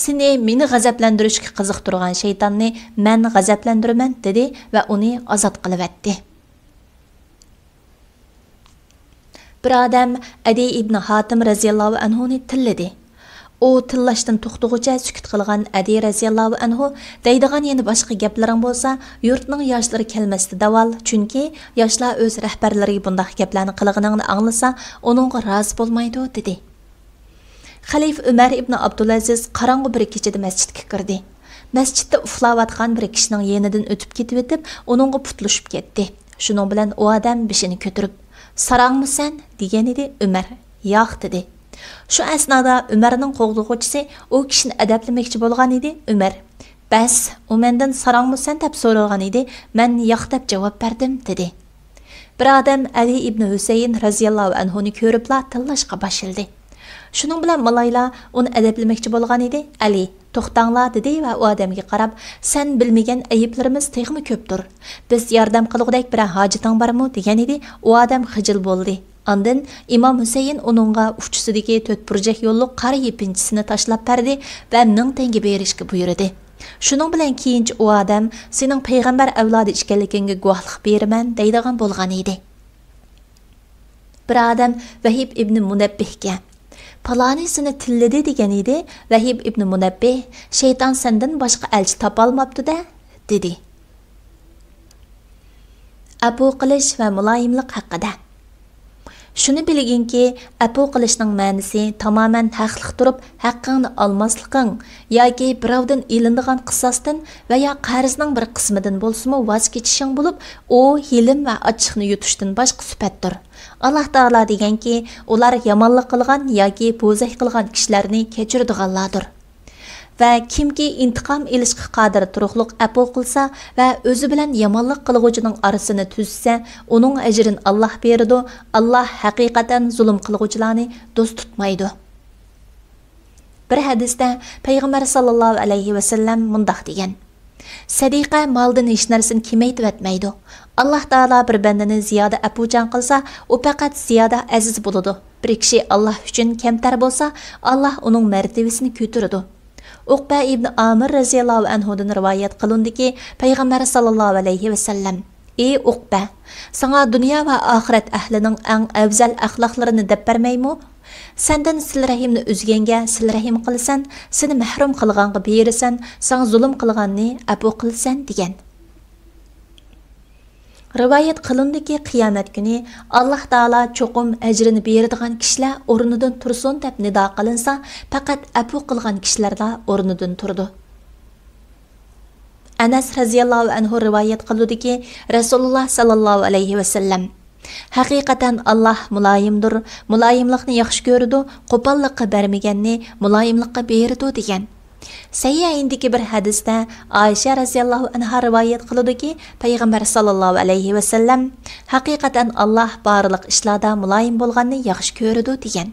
سېنى مېنى غەزەپلەندۈرۈشكە قىزىقتۇرغان شەيتاننى مەن غەزەپلەندۈرىمەن، دېدى ۋە ئۇنى ئازاد قىلىۋەتتى. بىر ئادەم ئەدى ئىبنى ھاتىم رەزىياللاھۇ ئەنھۇنى تىللىدى. ئۇ تىللاشتىن توختىغۇچە سۈكۈت قىلغان ئەدى رەزىياللاھۇ ئەنھۇ دەيدىغان يەنە باشقا گەپلىرىڭ بولسا، يۇرتنىڭ ياشلىرى كەلمەستە دەۋال، چۈنكى ياشلار ئۆز رەھبەرلىرىگە بۇنداق گەپلەرنى قىلغىنىڭنى ئاڭلىسا، ئۇنىڭغا رازى بولمايدۇ، دېدى. خەلىپە ئۆمەر ئىبنى ئابدۇلئەزىز قاراڭغۇ بىر كېچىدە مەسچىتكە كىردى. مەسچىتتە ئۇخلاۋاتقان بىر كىشىنىڭ يېنىدىن ئۆتۈپ كېتىۋېتىپ، ئۇنىڭغا پۇتلىشىپ كەتتى. شۇنىڭ بىلەن ئۇ ئادەم بېشىنى كۆتۈرۈپ، ساراڭمۇ سەن؟ دېگەن ئىدى. ئۆمەر ياق دېدى. شۇ ئەسنادا ئۆمەرنىڭ قوغدىغۇچىسى ئۇ كىشىنى ئەدەپلىمەكچى بولغان ئىدى. ئۆمەر، بەس، ئۇ مەندىن ساراڭمۇ سەن دەپ سورىغان ئىدى، مەن ياق دەپ جاۋاب بەردىم، دېدى. بىر ئادەم ئەلى ئىبنى ھۈسەيىن رەزىياللاھۇ ئەنھۇنى كۆرۈپلا تىللاشقا باشلىدى. شۇنىڭ بىلەن مالايلار ئۇنى ئەدەپلىمەكچى بولغان ئىدى. ئەلى، توختاڭلار، دېدى ۋە ئۇ ئادەمگە قاراپ، سەن بىلمىگەن ئەيىبلىرىمىز تېخىمۇ كۆپتۇر. بىز ياردەم قىلغۇدەك بىرەر ھاجىتىڭ بارمۇ؟ دېگەن ئىدى. ئۇ ئادەم خىجىل بولدى. ئاندىن ئىمام ھۈسەيىن ئۇنىڭغا ئۇچىسىدىكى تۆت بۇرجەك يوللۇق قارا يېپىنچىسىنى تاشلاپ بەردى ۋە مىڭ تەڭگە بېرىشكە بۇيرۇدى. شۇنىڭ بىلەن كېيىنچە ئۇ ئادەم، سېنىڭ پەيغەمبەر ئەۋلادى ئىكەنلىكىڭگە گۇۋاھلىق بېرىمەن، دەيدىغان بولغان ئىدى. بىر ئادەم ۋەھىب ئىبنى مۇنەببىھكە، پالانى سېنى تىللىدى، دېگەن ئىدى. ۋەھىب ئىبنى مۇنەببىھ، شەيتان سەندىن باشقا ئەلچى تاپالماپتۇ-دە، دېدى. ئەپۇ قىلىش ۋە مۇلايىملىق ھەققىدە. شۇنى بىلگىنكى، ئەپۇ قىلىشنىڭ مەنىسى تامامەن ھەقلىق تۇرۇپ ھەققىڭنى ئالماسلىقىڭ ياكى بىراۋدىن ئېلىنىدىغان قىساستىن ۋە يا قەرزنىڭ بىر قىسمىدىن بولسىمۇ ۋاز كېچىشىڭ بولۇپ، ئۇ ھېلىم ۋە ئاچچىقنى يۇتۇشتىن باشقا سۈپەتتۇر. ئاللاھ تائالا دېگەنكى، ئۇلار يامانلىق قىلغان ياكى بوزەك قىلغان كىشىلەرنى كەچۈرىدىغانلاردۇر. ۋە كىمكى ئىنتىقام ئېلىشقا قادىر تۇرۇقلۇق ئەپۇ قىلسا ۋە ئۆزى بىلەن يامانلىق قىلغۇچىنىڭ ئارىسىنى تۈزسە، ئۇنىڭ ئەجرىنى ئاللاھ بېرىدۇ، ئاللاھ ھەقىقەتەن زۇلۇم قىلغۇچىلارنى دوست تۇتمايدۇ. بىر ھەدىستە پەيغەمبەر ساللاللاھۇ ئەلەيھى ۋەسەللەم مۇنداق دېگەن: سەدىقە مالدىن ھېچ نەرسىنى كېمەيتىۋەتمەيدۇ. ئاللاھ تائالا بىر بەندىنى زىيادە ئەپۇچان قىلسا، ئۇ پەقەت زىيادە ئەزىز بولىدۇ. بىر كىشى ئاللاھ ئۈچۈن كەمتەر بولسا، ئاللاھ ئۇنىڭ مەرتىۋىسىنى كۆتۈرىدۇ. ئۇقبە ئىبنى ئامىر رەزىياللاھۇ ئەنھۇدىن رىۋايەت قىلىنىدۇكى، پەيغەمبەر ساللاللاھۇ ئەلەيھى ۋەسەللەم: ئى ئۇقبە، ساڭا دۇنيا ۋە ئاخىرەت ئەھلىنىڭ ئەڭ ئەۋزەل ئەخلاقلىرىنى دەپ بەرمەيمۇ؟ سەندىن سىلە رەھىمنى ئۈزگەنگە سىلە رەھىم قىلىسەن، سېنى مەھرۇم قىلغانغا بېرىسەن، ساڭا زۇلۇم قىلغاننى ئەپۇ قىلىسەن، دېگەن. رىۋايەت قىلىنىدۇكى، قىيامەت كۈنى ئاللاھ تائالا چوقۇم ئەجرىنى بېرىدىغان كىشىلەر ئورنىدىن تۇرسۇن دەپ نىدا قىلىنسا، پەقەت ئەپۇ قىلغان كىشىلەرلا ئورنىدىن تۇرىدۇ. ئەنەس رەزىياللاھۇ ئەنھۇ رىۋايەت قىلىدۇكى، رەسۇلۇللاھ ساللاللاھۇ ئەلەيھى ۋەسەللەم: ھەقىقەتەن ئاللاھ مۇلايىمدۇر، مۇلايىملىقنى ياخشى كۆرىدۇ، قوپاللىققا بەرمىگەننى مۇلايىملىققا بېرىدۇ، دېگەن. سەھىھەيندىكى بىر ھەدىستە ئائىشە رەزىياللاھۇ ئەنھا رىۋايەت قىلىدۇكى، پەيغەمبەر ساللاللاھۇ ئەلەيھى ۋەسەللەم: ھەقىقەتەن ئاللاھ بارلىق ئىشلاردا مۇلايىم بولغاننى ياخشى كۆرىدۇ، دېگەن.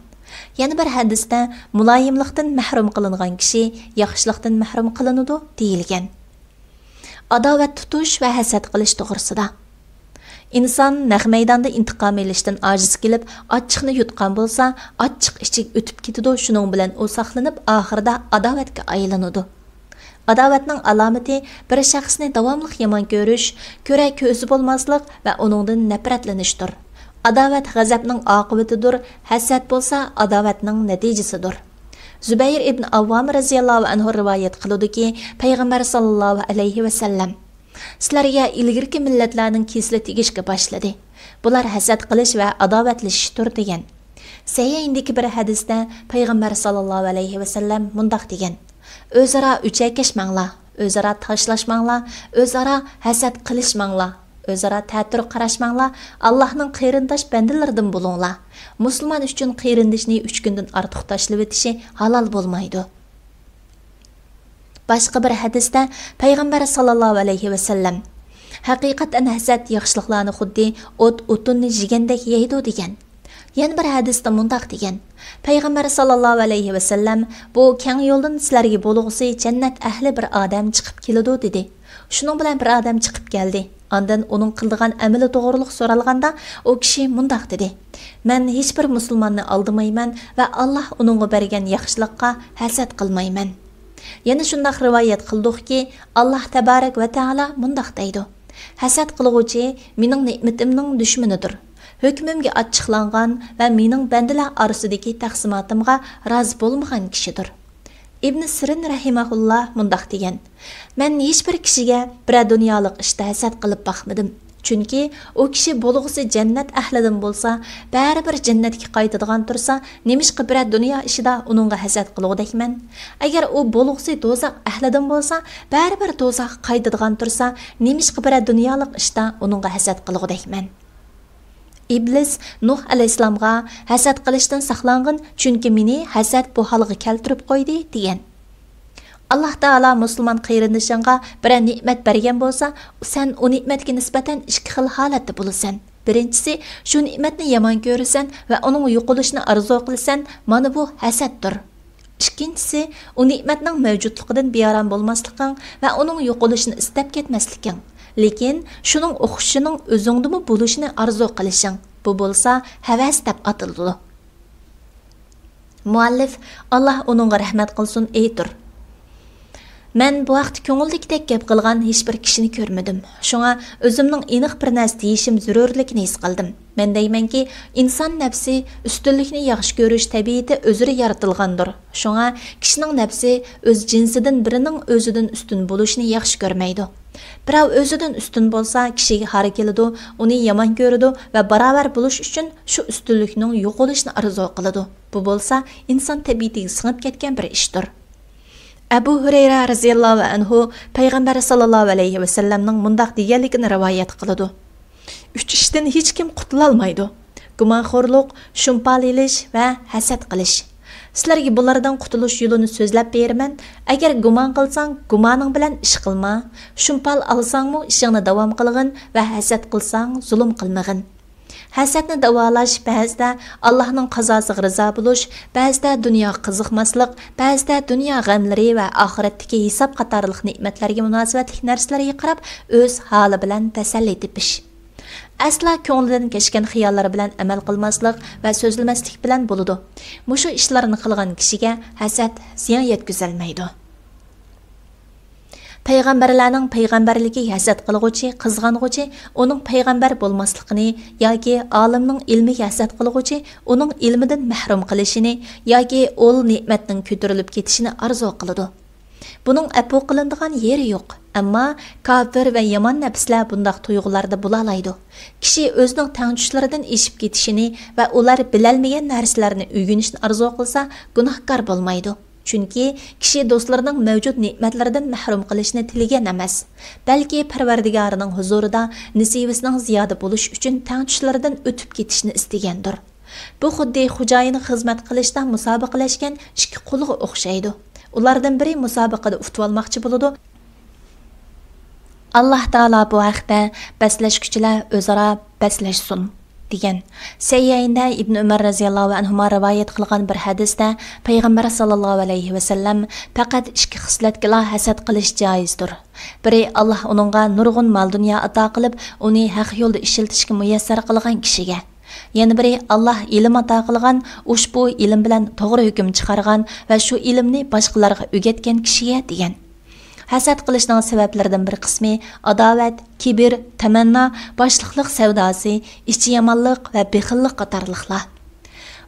يەنە بىر ھەدىستە مۇلايىملىقتىن مەھرۇم قىلىنغان كىشى ياخشىلىقتىن مەھرۇم قىلىنىدۇ، دېيىلگەن. ئاداۋەت تۇتۇش ۋە ھەسەت قىلىش توغرىسىدا. ئىنسان نەق مەيداندا ئىنتىقام ئېلىشتىن ئاجىز كېلىپ، ئاچچىقنى يۇتقان بولسا، ئاچچىق ئىچىگە ئۆتۈپ كېتىدۇ، شۇنىڭ بىلەن ئۇ ساقلىنىپ، ئاخىرىدا ئاداۋەتكە ئايلىنىدۇ. ئاداۋەتنىڭ ئالامىتى بىر شەخسنى داۋاملىق يامان كۆرۈش، كۆرە كۆزى بولماسلىق ۋە ئۇنىڭدىن نەپرەتلىنىشتۇر. ئاداۋەت غەزەپنىڭ ئاقىۋىتىدۇر، ھەسەت بولسا ئاداۋەتنىڭ نەتىجىسىدۇر. زۇبەير ئىبن ئاۋۋام رەزىياللاھۇ ئەنھۇ رىۋايەت قىلىدۇكى، پەيغەمبەر ساللاللاھۇ ئەلەيھى ۋەسەللەم: سىلەرگە ئىلگىرىكى مىللەتلەرنىڭ كېسىلى تېگىشكە باشلىدى. بۇلار ھەسەت قىلىش ۋە ئاداۋەتلىشىشتۇر» دېگەن. سەھىھەيندىكى بىر ھەدىستە پەيغەمبەر ساللاللاھۇ ئەلەيھى ۋەسەللەم مۇنداق دېگەن: «ئۆزئارا ئۆچەكەشمەڭلار، ئۆزئارا تاشلاشماڭلار، ئۆزئارا ھەسەت قىلىشماڭلار، ئۆزئارا تەتۈر قاراشماڭلار، ئاللاھنىڭ قېرىنداش بەندىلىرىدىن بولۇڭلار. مۇسۇلمان ئۈچۈن قېرىندىشىنى ئۈچ كۈندىن ئارتۇق تاشلىۋېتىشى ھالال بولمايدۇ.» باشقا بىر ھەدىستە پەيغەمبەر ساللاللاھۇ ئەلەيھى ۋەسەللەم: «ھەقىقەتەن ھەسەت ياخشىلىقلارنى خۇددى ئوت ئوتۇننى يېگەندەك يەيدۇ» دېگەن. يەنە بىر ھەدىستە مۇنداق دېگەن، پەيغەمبەر ساللاللاھۇ ئەلەيھى ۋەسەللەم: «بۇ كەڭ يولدىن سىلەرگە بولغۇسى جەننەت ئەھلى بىر ئادەم چىقىپ كېلىدۇ» دېدى. شۇنىڭ بىلەن بىر ئادەم چىقىپ كەلدى. ئاندىن ئۇنىڭ قىلىدىغان ئەمىلى توغرۇلۇق سورالغاندا، ئۇ كىشى مۇنداق دېدى: «مەن ھېچبىر مۇسۇلماننى ئالدىمايمەن ۋە ئاللاھ ئۇنىڭغا بەرگەن ياخشىلىققا ھەسەت قىلمايمەن.» يەنە شۇنداق رىۋايەت قىلدۇقكى، ئاللاھ تەبارەك ۋە تائالا مۇنداق دەيدۇ: «ھەسەت قىلغۇچى مېنىڭ نېمىتىمنىڭ دۈشمىنىدۇر، ھۆكمۈمگە ئاچچىقلانغان ۋە مېنىڭ بەندىلەر ئارىسىدىكى تەقسىماتىمغا رازى بولمىغان كىشىدۇر.» ئىبن سىرىن رەھىمەھۇللا مۇنداق دېگەن: «مەن ھېچبىر كىشىگە بىرەر دۇنيالىق ئىشتا ھەسەت قىلىپ باقمىدىم. چۈنكى ئۇ كىشى بولغۇسى جەننەت ئەھلىدىن بولسا، بەرىبىر جەننەتكە قايتىدىغان تۇرسا، نېمىشقا بىرەر دۇنيا ئىشىدا ئۇنىڭغا ھەسەت قىلغۇدەكمەن؟ ئەگەر ئۇ بولغۇسى دوزاخ ئەھلىدىن بولسا، بەرىبىر دوزاخقا قايتىدىغان تۇرسا، نېمىشقا بىرەر دۇنيالىق ئىشتا ئۇنىڭغا ھەسەت قىلغۇدەكمەن؟» ئىبلىس نۇھ ئەلەيھىسسالامغا: «ھەسەت قىلىشتىن ساقلانغىن، چۈنكى مېنى ھەسەت بۇ ھالغا كەلتۈرۈپ قويدى» دېگەن. ئاللاھ تائالا مۇسۇلمان قېرىندىشىڭغا بىرەر نېمەت بەرگەن بولسا، سەن ئۇ نېمەتكە نىسبەتەن ئىككى خىل ھالەتتە بولىسەن. بىرىنچىسى، شۇ نېمەتنى يامان كۆرىسەن ۋە ئۇنىڭ يوقىلىشىنى ئارزۇ قىلىسەن، مانا بۇ ھەسەتتۇر. ئىككىنچىسى، ئۇ نېمەتنىڭ مەۋجۇتلۇقىدىن بىئارام بولماسلىقىڭ ۋە ئۇنىڭ يوقىلىشىنى ئىستەپ كەتمەسلىكىڭ، لېكىن شۇنىڭ ئوخشىشىنىڭ ئۆزۈڭدىمۇ بولۇشىنى ئارزۇ قىلىشىڭ. بۇ بولسا ھەۋەس دەپ ئاتىلىدۇ. مۇئەللىف، ئاللاھ ئۇنىڭغا رەھمەت قىلسۇن، ئېيتۇر: «مەن بۇ ھەقتە كۆڭۈلدىكىدەك گەپ قىلغان ھېچبىر كىشىنى كۆرمىدىم. شۇڭا ئۆزۈمنىڭ ئېنىق بىر نەرسە دېيىشىم زۆرۈرلۈكىنى ھېس قىلدىم. مەن دەيمەنكى، ئىنسان نەپسى ئۈستۈنلۈكنى ياخشى كۆرۈش تەبىئىتى ئۆزرە يارىتىلغاندۇر. شۇڭا كىشىنىڭ نەپسى ئۆز جىنسىدىن بىرىنىڭ ئۆزىدىن ئۈستۈن بولۇشىنى ياخشى كۆرمەيدۇ. بىراۋ ئۆزىدىن ئۈستۈن بولسا، كىشىگە خار كېلىدۇ، ئۇنى يامان كۆرىدۇ ۋە باراۋەر بولۇش ئۈچۈن شۇ ئۈستۈنلۈكنىڭ يوقىلىشىنى ئارزۇ قىلىدۇ. بۇ بولسا ئىنسان تەبىئىتىگە سىڭىپ كەتكەن بىر ئىشتۇر.» ئەبۇ ھۇرەيرە رەزىياللاھۇ ئەنھۇ پەيغەمبەر ساللاللاھۇ ئەلەيھى ۋەسەللەمنىڭ مۇنداق دېگەنلىكىنى رىۋايەت قىلىدۇ: «ئۈچ ئىشتىن ھېچكىم قۇتۇلالمايدۇ: گۇمانخورلۇق، شۇمپال ئېلىش ۋە ھەسەت قىلىش. سىلەرگە بۇلاردىن قۇتۇلۇش يولىنى سۆزلەپ بېرىمەن. ئەگەر گۇمان قىلساڭ، گۇمانىڭ بىلەن ئىش قىلما. شۇمپال ئالساڭمۇ، ئىشىڭنى داۋام قىلغىن ۋە ھەسەت قىلساڭ، زۇلۇم قىلمىغىن.» ھەسەتنى داۋالاش بەزىدە ئاللاھنىڭ قازاسىغا رىزا بولۇش، بەزىدە دۇنياغا قىزىقماسلىق، بەزىدە دۇنيا غەملىرى ۋە ئاخىرەتتىكى ھېساب قاتارلىق نېمەتلەرگە مۇناسىۋەتلىك نەرسىلەرگە قاراپ ئۆز ھالى بىلەن تەسەللى تېپىش، ئەسلا كۆڭلىدىن كەچكەن خىياللار بىلەن ئەمەل قىلماسلىق ۋە سۆزلىمەسلىك بىلەن بولىدۇ. مۇشۇ ئىشلارنى قىلغان كىشىگە ھەسەت زىيان يەتكۈزەلمەيدۇ. پەيغەمبەرلەرنىڭ پەيغەمبەرلىكىگە ھەسەت قىلغۇچى، قىزغانغۇچى ئۇنىڭ پەيغەمبەر بولماسلىقىنى ياكى ئالىمنىڭ ئىلمىگە ھەسەت قىلغۇچى ئۇنىڭ ئىلمىدىن مەھرۇم قىلىشىنى ياكى ئۇل نېمەتنىڭ كۆتۈرۈلۈپ كېتىشىنى ئارزۇ قىلىدۇ. بۇنىڭ ئەپۇ قىلىنىدىغان يېرى يوق. ئەمما كاپىر ۋە يامان نەپسلەر بۇنداق تۇيغۇلاردا بولالايدۇ. كىشى ئۆزىنىڭ تەڭتۇشلىرىدىن ئېشىپ كېتىشىنى ۋە ئۇلار بىلەلمىگەن نەرسىلەرنى ئۆگىنىشنى ئارزۇ قىلسا، گۇناھكار بولمايدۇ. چۈنكى كىشى دوستلىرىنىڭ مەۋجۇت نېمەتلىرىدىن مەھرۇم قىلىشنى تىلىگەن ئەمەس، بەلكى پەرۋەردىگارىنىڭ ھۇزۇرىدا نېسىۋىسىنىڭ زىيادە بولۇشى ئۈچۈن تەڭتۇشلىرىدىن ئۆتۈپ كېتىشنى ئىستىگەندۇر. بۇ خۇددى خوجايىنغا خىزمەت قىلىشتا مۇسابىقىلەشكەن ئىككى قۇلغا ئوخشايدۇ. ئۇلاردىن بىرى مۇسابىقىدە ئۇتۇۋالماقچى بولىدۇ. ئاللاھ تائالا بۇ ھەقتە، «بەسلەشكۈچىلەر ئۆزئارا بەسلەشسۇن» دېگەن. سەھىھەيندە ئىبن ئۆمەر رەزىياللاھۇ ئەنھۇما رىۋايەت قىلغان بىر ھەدىستە پەيغەمبەر ساللاللاھۇ ئەلەيھى ۋەسەللەم: «پەقەت ئىككى خىسلەتكىلا ھەسەت قىلىش جائىزدۇر. بىرى، ئاللاھ ئۇنىڭغا نۇرغۇن مال-دۇنيا ئاتا قىلىپ، ئۇنى ھەق يولدا ئىشلىتىشكە مۇيەسسەر قىلغان كىشىگە. يەنە بىرى، ئاللاھ ئىلىم ئاتا قىلغان، ئۇشبۇ ئىلىم بىلەن توغرا ھۆكۈم چىقارغان ۋە شۇ ئىلىمنى باشقىلارغا ئۆگەتكەن كىشىگە» دېگەن. ھەسەت قىلىشنىڭ سەۋەبلىرىدىن بىر قىسمى ئاداۋەت، كىبىر، تەمەننا، باشلىقلىق سەۋداسى، ئىچى يامانلىق ۋە بېخىللىق قاتارلىقلار.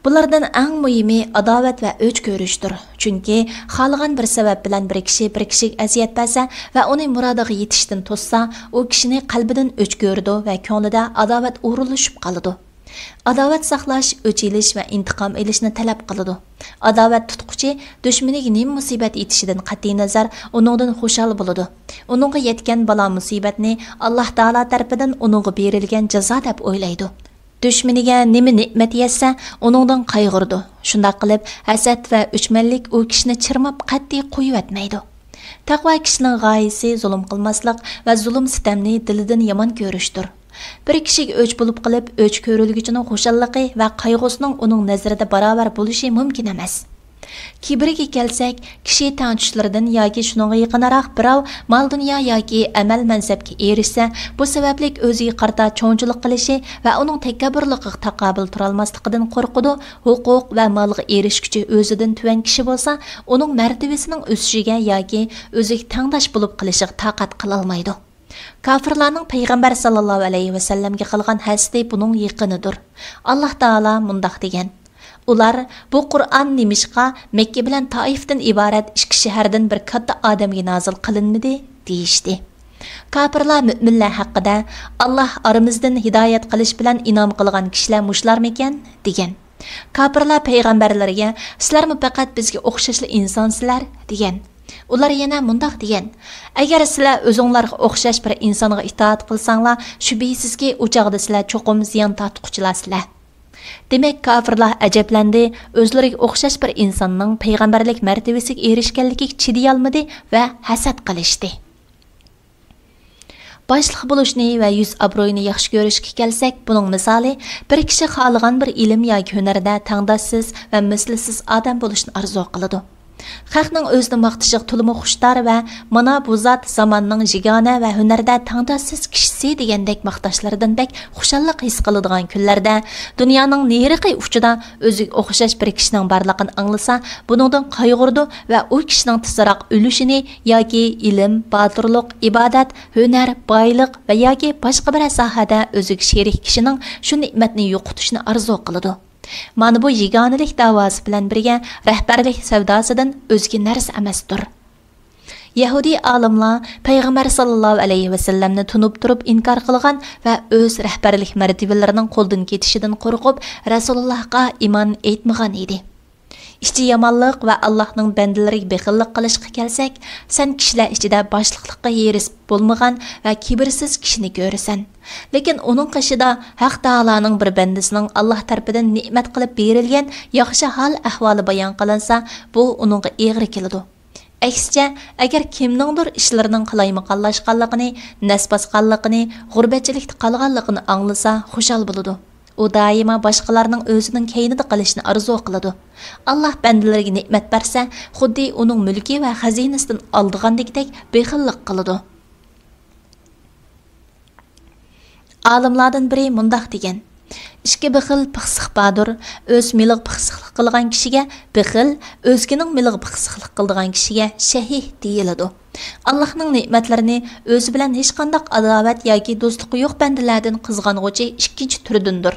بۇلاردىن ئەڭ مۇھىمى ئاداۋەت ۋە ئۆچ كۆرۈشتۇر. چۈنكى خالىغان بىر سەۋەب بىلەن بىر كىشى بىر كىشىگە ئەزىيەت بەرسە ۋە ئۇنى مۇرادىغا يېتىشتىن توسسا، ئۇ كىشىنى قەلبىدىن ئۆچ كۆرىدۇ ۋە كۆڭلىدە ئاداۋەت ئورۇنلىشىپ قالىدۇ. ئاداۋەت ساقلاش ئۆچ ئېلىش ۋە ئىنتىقام ئېلىشنى تەلەپ قىلىدۇ. ئاداۋەت تۇتقۇچى دۈشمىنىگە نېمە مۇسىبەت يېتىشىدىن قەتئىينەزەر، ئۇنىڭدىن خۇشال بولىدۇ. ئۇنىڭغا يەتكەن بالا مۇسىبەتنى ئاللاھ تائالا تەرىپىدىن ئۇنىڭغا بېرىلگەن جازا دەپ ئويلايدۇ. دۈشمىنىگە نېمە نېمەت يەتسە، ئۇنىڭدىن قايغۇرىدۇ. شۇنداق قىلىپ، ھەسەت ۋە ئۆچمەنلىك ئۇ كىشىنى چىرماپ قەتئىي قويۇۋەتمەيدۇ. تەقۋا كىشىنىڭ غايىسى زۇلۇم قىلماسلىق ۋە زۇلۇم-سىتەمنى دىلىدىن يامان كۆرۈشتۇر. بىر كىشىگە ئۆچ بولۇپ قېلىپ، ئۆچ كۆرۈلگۈچىنىڭ خۇشاللىقى ۋە قايغۇسىنىڭ ئۇنىڭ نەزىرىدە باراۋەر بولۇشى مۇمكىن ئەمەس. كىبىرگە كەلسەك، كىشى تەڭتۇشلىرىدىن ياكى شۇنىڭغا يېقىنراق بىراۋ مال-دۇنيا ياكى ئەمەل-مەنسەپكە ئېرىشسە، بۇ سەۋەبلىك ئۆزىگە قارىتا چوڭچىلىق قىلىشى ۋە ئۇنىڭ تەكەببۇرلۇقىغا تاقابىل تۇرالماسلىقىدىن قورقىدۇ. ھوقۇق ۋە مالغا ئېرىشكۈچى ئۆزىدىن تۆۋەن كىشى بولسا، ئۇنىڭ مەرتىۋىسىنىڭ ئۆسۈشىگە ياكى ئۆزىگە تەڭداش بولۇپ قېلىشىغا تاقەت قىلالمايدۇ. كاپىرلارنىڭ پەيغەمبەر ساللاللاھۇ ئەلەيھى ۋەسەللەمگە قىلغان ھەسىتى بۇنىڭ يېقىنىدۇر. ئاللاھ تائالا مۇنداق دېگەن: «ئۇلار، بۇ قۇرئان نېمىشقا مەككە بىلەن تائىفتىن ئىبارەت ئىككى شەھەردىن بىر كاتتا ئادەمگە نازىل قىلىنمىدى؟» دېيىشتى. كاپىرلار مۆمىنلەر ھەققىدە: «ئاللاھ ئارىمىزدىن ھىدايەت قىلىش بىلەن ئىنئام قىلغان كىشىلەر مۇشۇلارمىكەن؟» دېگەن. كاپىرلار پەيغەمبەرلىرىگە: «سىلەرمۇ پەقەت بىزگە ئوخشاشلا ئىنسانسىلەر» دېگەن. ئۇلار يەنە مۇنداق دېگەن: «ئەگەر سىلەر ئۆزۈڭلارغا ئوخشاش بىر ئىنسانغا ئىتائەت قىلساڭلار، شۈبھىسىزكى، ئۇ چاغدا سىلەر چوقۇم زىيان تارتقۇچىلارسىلەر.» دېمەك، كاپىرلار ئەجەبلەندى، ئۆزلىرىگە ئوخشاش بىر ئىنساننىڭ پەيغەمبەرلىك مەرتىۋىسىگە ئېرىشكەنلىكىگە چىدىيالمىدى ۋە ھەسەت قىلىشتى. باشلىق بولۇشنى ۋە يۈز ئابرۇينى ياخشى كۆرۈشكە كەلسەك، بۇنىڭ مىسالى، بىر كىشى خالىغان بىر ئىلىم ياكى ھۈنەردە تەڭداشسىز ۋە مىسلىسىز ئادەم بولۇشنى ئارزۇ قىلىدۇ. خەقنىڭ ئۆزىنى ماختىشىغا تولىمۇ خۇشتار ۋە «مانا بۇ زات زاماننىڭ يېگانە ۋە ھۈنەردە تەڭداشسىز كىشىسى» دېگەندەك ماختاشلىرىدىن بەك خۇشاللىق ھېس قىلىدىغان كۈنلەردە، دۇنيانىڭ نېرىقى ئۇچىدا ئۆزىگە ئوخشاش بىر كىشىنىڭ بارلىقىنى ئاڭلىسا، بۇنىڭدىن قايغۇرىدۇ ۋە ئۇ كىشىنىڭ تېزراق ئۆلۈشىنى ياكى ئىلىم، باتۇرلۇق، ئىبادەت، ھۈنەر، بايلىق ۋە ياكى باشقا بىرەر ساھەدە ئۆزىگە شېرىك كىشىنىڭ شۇ نېمەتنى يوقىتىشىنى ئارزۇ قىلىدۇ. مانا بۇ يېگانىلىك داۋاسى بىلەن بىرگە رەھبەرلىك سەۋداسىدىن ئۆزگە نەرسە ئەمەستۇر. يەھۇدىي ئالىملار پەيغەمبەر ساللاللاھۇ ئەلەيھى ۋەسەللەمنى تونۇپ تۇرۇپ ئىنكار قىلغان ۋە ئۆز رەھبەرلىك مەرتىۋىلىرىنىڭ قولدىن كېتىشىدىن قورقۇپ، رەسۇلۇللاھقا ئىمان ئېيتمىغان ئىدى. ئىچى يامانلىق ۋە ئاللاھنىڭ بەندىلىرىگە بېخىللىق قىلىشقا كەلسەك، سەن كىشىلەر ئىچىدە باشلىقلىققا ھېرىس بولمىغان ۋە كىبىرسىز كىشىنى كۆرىسەن. لېكىن ئۇنىڭ قېشىدا ھەق تائالانىڭ بىر بەندىسىنىڭ ئاللاھ تەرىپىدىن نېمەت قىلىپ بېرىلگەن ياخشى ھال-ئەھۋالى بايان قىلىنسا، بۇ ئۇنىڭغا ئېغىر كېلىدۇ. ئەكسىچە، ئەگەر كىمنىڭدۇر ئىشلىرىنىڭ قالايمىقانلاشقانلىقىنى، نەس باسقانلىقىنى، غۇربەتچىلىكتە قالغانلىقىنى ئاڭلىسا، خۇشال بولىدۇ. ئۇ دائىما باشقىلارنىڭ ئۆزىنىڭ كەينىدە قېلىشىنى ئارزۇ قىلىدۇ. ئاللاھ بەندىلىرىگە نېمەت بەرسە، خۇددى ئۇنىڭ مۈلكى ۋە خەزىنىسىدىن ئالىدىغاندىكىدەك بېخىللىق قىلىدۇ. ئالىملاردىن بىرى مۇنداق دېگەن: «ئىككى بېخىل پىخسىق باردۇر، ئۆز مېلىغا پىخسىقلىق قىلغان كىشىگە بېخىل، ئۆزگىنىڭ مېلىغا پىخسىقلىق قىلىدىغان كىشىگە شەھىھ دېيىلىدۇ.» ئاللاھنىڭ نېمەتلىرىنى ئۆزى بىلەن ھېچقانداق ئاداۋەت ياكى دوستلۇقى يوق بەندىلەردىن قىزغانغۇچى ئىككىنچى تۈردىندۇر.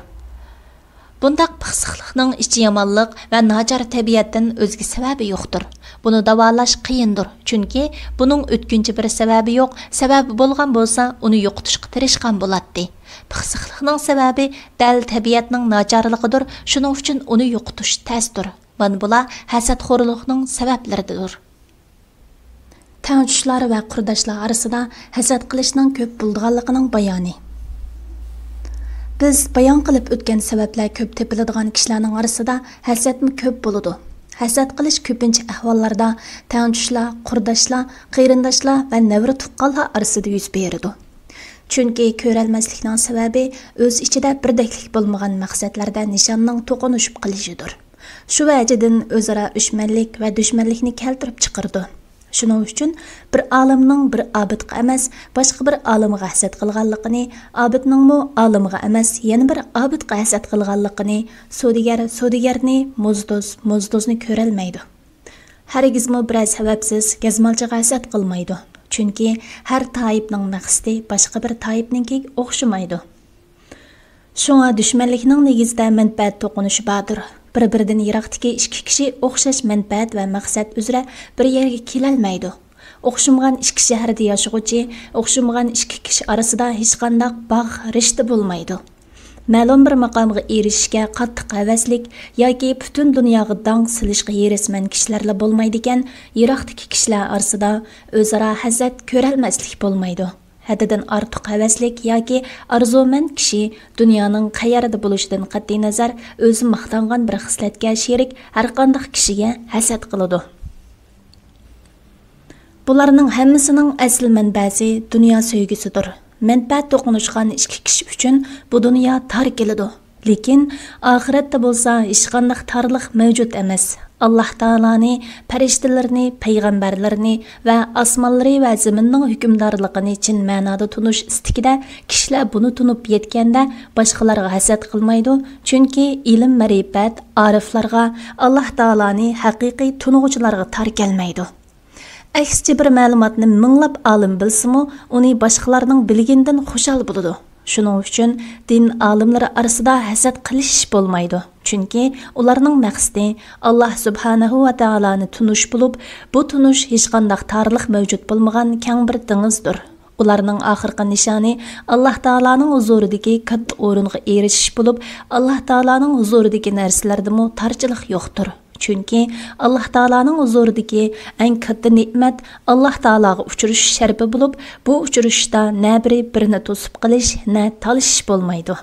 بۇنداق پىخسىقلىقنىڭ ئىچى يامانلىق ۋە ناچار تەبىئەتتىن ئۆزگە سەۋەبى يوقتۇر. بۇنى داۋالاش قىيىندۇر، چۈنكى بۇنىڭ ئۆتكۈنچى بىر سەۋەبى يوق، سەۋەبى بولغان بولسا، ئۇنى يوقىتىشقا تىرىشقان بولاتتى. پىخسىقلىقنىڭ سەۋەبى دەل تەبىئەتنىڭ ناچارلىقىدۇر، شۇنىڭ ئۈچۈن ئۇنى يوقىتىش تەستۇر. مانا بۇلار ھەسەتخورلۇقنىڭ سەۋەبلىرىدۇر. تەڭتۇشلار ۋە قۇرداشلار ئارىسىدا ھەسەت قىلىشنىڭ كۆپ بولىدىغانلىقىنىڭ بايانى. بىز بايان قىلىپ ئۆتكەن سەۋەبلەر كۆپ تېپىلىدىغان كىشىلەرنىڭ ئارىسىدا ھەسەتمۇ كۆپ بولىدۇ. ھەسەت قىلىش كۆپىنچە ئەھۋاللاردا تەڭتۇشلار، قۇرداشلار، قېرىنداشلار ۋە نەۋرە تۇغقانلار ئارىسىدا يۈز بېرىدۇ. چۈنكى كۆرەلمەسلىكنىڭ سەۋەبى ئۆز ئىچىدە بىردەكلىك بولمىغان مەقسەتلەردە نىشاننىڭ توقۇنۇشۇپ قېلىشىدۇر. شۇ ۋەجىدىن ئۆزئارا ئۆچمەنلىك ۋە دۈشمەنلىكنى كەلتۈرۈپ چىقىرىدۇ. شۇنىڭ ئۈچۈن بىر ئالىمنىڭ بىر ئابىدقا ئەمەس، باشقا بىر ئالىمغا ھەسەت قىلغانلىقىنى، ئابىدنىڭمۇ ئالىمغا ئەمەس، يەنە بىر ئابىدقا ھەسەت قىلغانلىقىنى، سودىگەر سودىگەرنى، موزدۇز موزدۇزنى كۆرەلمەيدۇ. ھەرگىزمۇ بىرەر سەۋەبسىز گەزمالچىغا ھەسەت قىلمايدۇ. چۈنكى ھەر تائىپنىڭ مەقسىتى باشقا بىر تائىپنىڭكىگە ئوخشىمايدۇ. شۇڭا دۈشمەنلىكنىڭ نېگىزىدە مەنپەئەت توقۇنۇشى باردۇر. بىر-بىرىدىن يىراقتىكى ئىككى كىشى ئوخشاش مەنپەئەت ۋە مەقسەت ئۈزرە بىر يەرگە كېلەلمەيدۇ. ئوخشىمىغان ئىككى شەھەردە ياشىغۇچى، ئوخشىمىغان ئىككى كىشى ئارىسىدا ھېچقانداق باغ، رىشتە بولمايدۇ. مەلۇم بىر ماقامغا ئېرىشىشكە قاتتىق ھەۋەسلىك ياكى پۈتۈن دۇنياغا داڭ سېلىشقا ھېرىسمەن كىشىلەرلا بولمايدىكەن، يىراقتىكى كىشىلەر ئارىسىدا ئۆزئارا ھەسەت كۆرەلمەسلىك بولمايدۇ. ھەددىدىن ئارتۇق ھەۋەسلىك ياكى ئارزۇمەن كىشى دۇنيانىڭ قەيەردە بولۇشىدىن قەتئىينەزەر، ئۆزى ماختانغان بىر خىسلەتكە شېرىك ھەرقانداق كىشىگە ھەسەت قىلىدۇ. بۇلارنىڭ ھەممىسىنىڭ ئەسلى مەنبەسى دۇنيا سۆيگۈسىدۇر. مەنپەئەت توقۇنۇشقان ئىككى كىشى ئۈچۈن بۇ دۇنيا تار كېلىدۇ. لېكىن ئاخىرەتتە بولسا ھېچقانداق تارلىق مەۋجۇت ئەمەس. ئاللاھ تائالانى، پەرىشتىلىرىنى، پەيغەمبەرلىرىنى ۋە ئاسمانلىرى ۋە زېمىننىڭ ھۆكۈمدارلىقىنى چىن مەنادا تونۇش ئىستىكىدە كىشىلەر بۇنى تونۇپ يەتكەندە باشقىلارغا ھەسەت قىلمايدۇ، چۈنكى ئىلىم-مەرىپەت ئارىفلارغا، ئاللاھ تائالانى ھەقىقىي تونۇغۇچىلارغا تار كەلمەيدۇ. ئەكسىچە بىر مەلۇماتنى مىڭلاپ ئالىم بىلسىمۇ، ئۇنى باشقىلارنىڭ بىلگىنىدىن خۇشال بولىدۇ. شۇنىڭ ئۈچۈن دىن ئالىملىرى ئارىسىدا ھەسەت قىلىشىش بولمايدۇ. چۈنكى ئۇلارنىڭ مەقسىتى ئاللاھ سۇبھانەھۇ ۋە تائالانى تونۇش بولۇپ، بۇ تونۇش ھېچقانداق تارلىق مەۋجۇت بولمىغان كەڭ بىر دېڭىزدۇر. ئۇلارنىڭ ئاخىرقى نىشانى ئاللاھ تائالانىڭ ھۇزۇرىدىكى كاتتا ئورۇنغا ئېرىشىش بولۇپ، ئاللاھ تائالانىڭ ھۇزۇرىدىكى نەرسىلەردىمۇ تارچىلىق يوقتۇر. چۈنكى ئاللاھ تائالانىڭ ھۇزۇرىدىكى ئەڭ كاتتا نېمەت ئاللاھ تائالاغا ئۇچرىشىش شەرىپى بولۇپ، بۇ ئۇچرىشىشتا نە بىرى بىرىنى توسۇپ قېلىش، نە تالىشىش بولمايدۇ.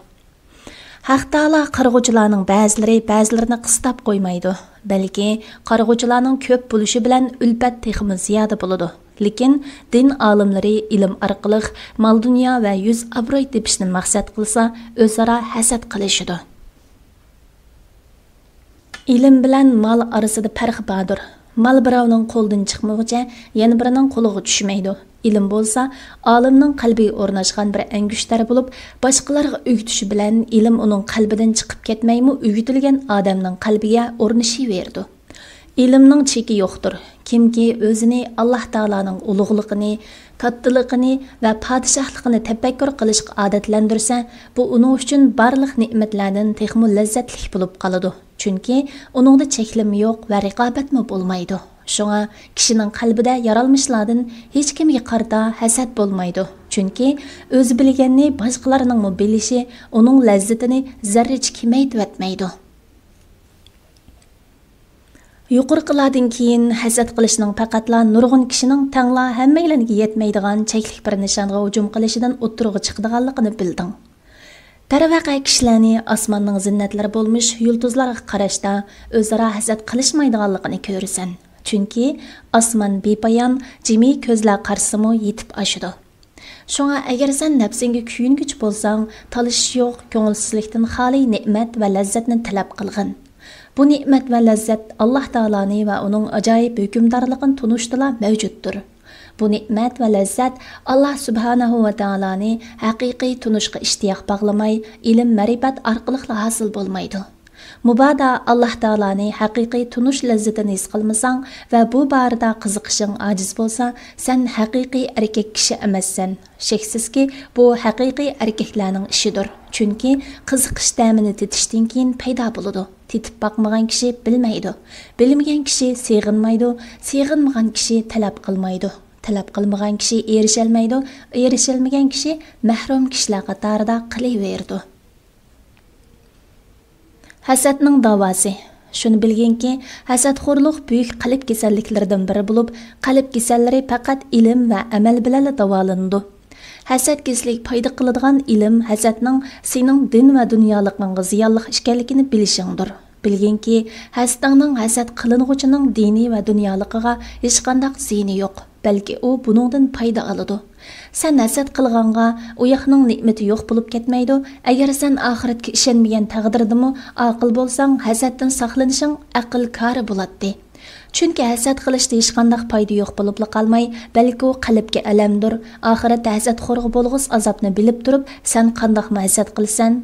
ھەق تائالا قارىغۇچىلارنىڭ بەزىلىرى بەزىلىرىنى قىستاپ قويمايدۇ، بەلكى قارىغۇچىلارنىڭ كۆپ بولۇشى بىلەن ئۈلپەت تېخىمۇ زىيادە بولىدۇ. لېكىن دىن ئالىملىرى ئىلىم ئارقىلىق مال-دۇنيا ۋە يۈز-ئابرۇي تېپىشنى مەقسەت قىلسا، ئۆزئارا ھەسەت قىلىشىدۇ. ئىلىم بىلەن مال ئارىسىدا پەرق باردۇر. مال بىراۋنىڭ قولىدىن چىقمىغۇچە يەنە بىرىنىڭ قولىغا چۈشمەيدۇ. ئىلىم بولسا ئالىمنىڭ قەلبىگە ئورناشقان بىر ئەڭگۈشتەر بولۇپ، باشقىلارغا ئۆگىتىشى بىلەن ئىلىم ئۇنىڭ قەلبىدىن چىقىپ كەتمەيمۇ، ئۆگىتىلگەن ئادەمنىڭ قەلبىگە ئورنىشىۋېرىدۇ. ئىلىمنىڭ چېكى يوقتۇر. كىمكى ئۆزىنى ئاللاھ تائالانىڭ ئۇلۇغلۇقىنى، كاتتىلىقىنى ۋە پادىشاھلىقىنى تەپەككۇر قىلىشقا ئادەتلەندۈرسە، بۇ ئۇنىڭ ئۈچۈن بارلىق نېمەتلەردىن تېخىمۇ لەززەتلىك بولۇپ قالىدۇ. چۈنكى ئۇنىڭدا چەكلىمە يوق ۋە رىقابەتمۇ بولمايدۇ. شۇڭا كىشىنىڭ قەلبىدە يارالمىشلاردىن ھېچكىمگە قارىتا ھەسەت بولمايدۇ. چۈنكى ئۆزى بىلگەننى باشقىلارنىڭمۇ بىلىشى ئۇنىڭ لەززىتىنى زەررىچە كېمەيتىۋەتمەيدۇ. يۇقىرىقىلاردىن كېيىن ھەسەت قىلىشنىڭ پەقەتلا نۇرغۇن كىشىنىڭ تەڭلا ھەممەيلەنگە يەتمەيدىغان چەكلىك بىر نىشانغا ھۇجۇم قىلىشىدىن ئوتتۇرىغا چىقىدىغانلىقىنى بىلدىڭ. دەرۋەقە، كىشىلەرنى ئاسماننىڭ زىننەتلىرى بولمىش يۇلتۇزلارغا قاراشتا ئۆزئارا ھەسەت قىلىشمايدىغانلىقىنى كۆرىسەن. چۈنكى ئاسمان بىپايان، جىمى كۆزلەر قارىسىمۇ يېتىپ ئاشىدۇ. شۇڭا ئەگەر سەن نەپسىڭگە كۆيۈنگۈچى بولساڭ، تالىشىش يوق، كۆڭۈلسىزلىكتىن خالىي نېمەت ۋە لەززەتنى تەلەپ قىلغىن. بۇ نېمەت ۋە لەززەت ئاللاھ تائالانى ۋە ئۇنىڭ ئاجايىپ ھۆكۈمدارلىقىنى تونۇشتىلا مەۋجۇتتۇر. بۇ نېمەت ۋە لەززەت ئاللاھ سۇبھانەھۇ ۋە تائالانى ھەقىقىي تونۇشقا ئىشتىياق باغلىماي، ئىلىم-مەرىپەت ئارقىلىقلا ھاسىل بولمايدۇ. مۇبادا ئاللاھ تائالانى ھەقىقىي تونۇش لەززىتىنى ھېس قىلمىساڭ ۋە بۇ بارىدا قىزىقىشىڭ ئاجىز بولسا، سەن ھەقىقىي ئەركەك كىشى ئەمەسسەن. شەكسىزكى، بۇ ھەقىقىي ئەركەكلەرنىڭ ئىشىدۇر. چۈنكى قىزىقىش تەمىنى تېتىشتىن كېيىن پەيدا بولىدۇ. تېتىپ باقمىغان كىشى بىلمەيدۇ. بىلمىگەن كىشى سېغىنمايدۇ. سېغىنمىغان كىشى تەلەپ قىلمايدۇ. تەلەپ قىلمىغان كىشى ئېرىشەلمەيدۇ. ئېرىشەلمىگەن كىشى مەھرۇم كىشىلەر قاتارىدا قېلىۋېرىدۇ. ھەسەتنىڭ داۋاسى. شۇنى بىلگىنكى، ھەسەتخورلۇق بۈيۈك قەلب كېسەللىكلىرىدىن بىرى بولۇپ، قەلب كېسەللىرى پەقەت ئىلىم ۋە ئەمەل بىلەنلا داۋالىنىدۇ. ھەسەت كېسىلىگە پايدا قىلىدىغان ئىلىم ھەسەتنىڭ سېنىڭ دىن ۋە دۇنيالىقىڭغا زىيانلىق ئىكەنلىكىنى بىلىشىڭدۇر. بىلگىنكى، ھەسىتىڭنىڭ ھەسەت قىلىنغۇچىنىڭ دىنى ۋە دۇنيالىقىغا ھېچقانداق زىيىنى يوق، بەلكى ئۇ بۇنىڭدىن پايدا ئالىدۇ. سەن ھەسەت قىلغانغا ئۇياقنىڭ نېمىتى يوق بولۇپ كەتمەيدۇ. ئەگەر سەن ئاخىرەتكە ئىشەنمىگەن تەقدىردىمۇ ئاقىل بولساڭ، ھەسەتتىن ساقلىنىشىڭ ئەقىل كارى بولاتتى. چۈنكى ھەسەت قىلىشتا ھېچقانداق پايدا يوق بولۇپلا قالماي، بەلكى ئۇ قەلبكە ئەلەمدۇر. ئاخىرەتتە ھەسەتخورغا بولغۇسى ئازابنى بىلىپ تۇرۇپ، سەن قانداقمۇ ھەسەت قىلىسەن؟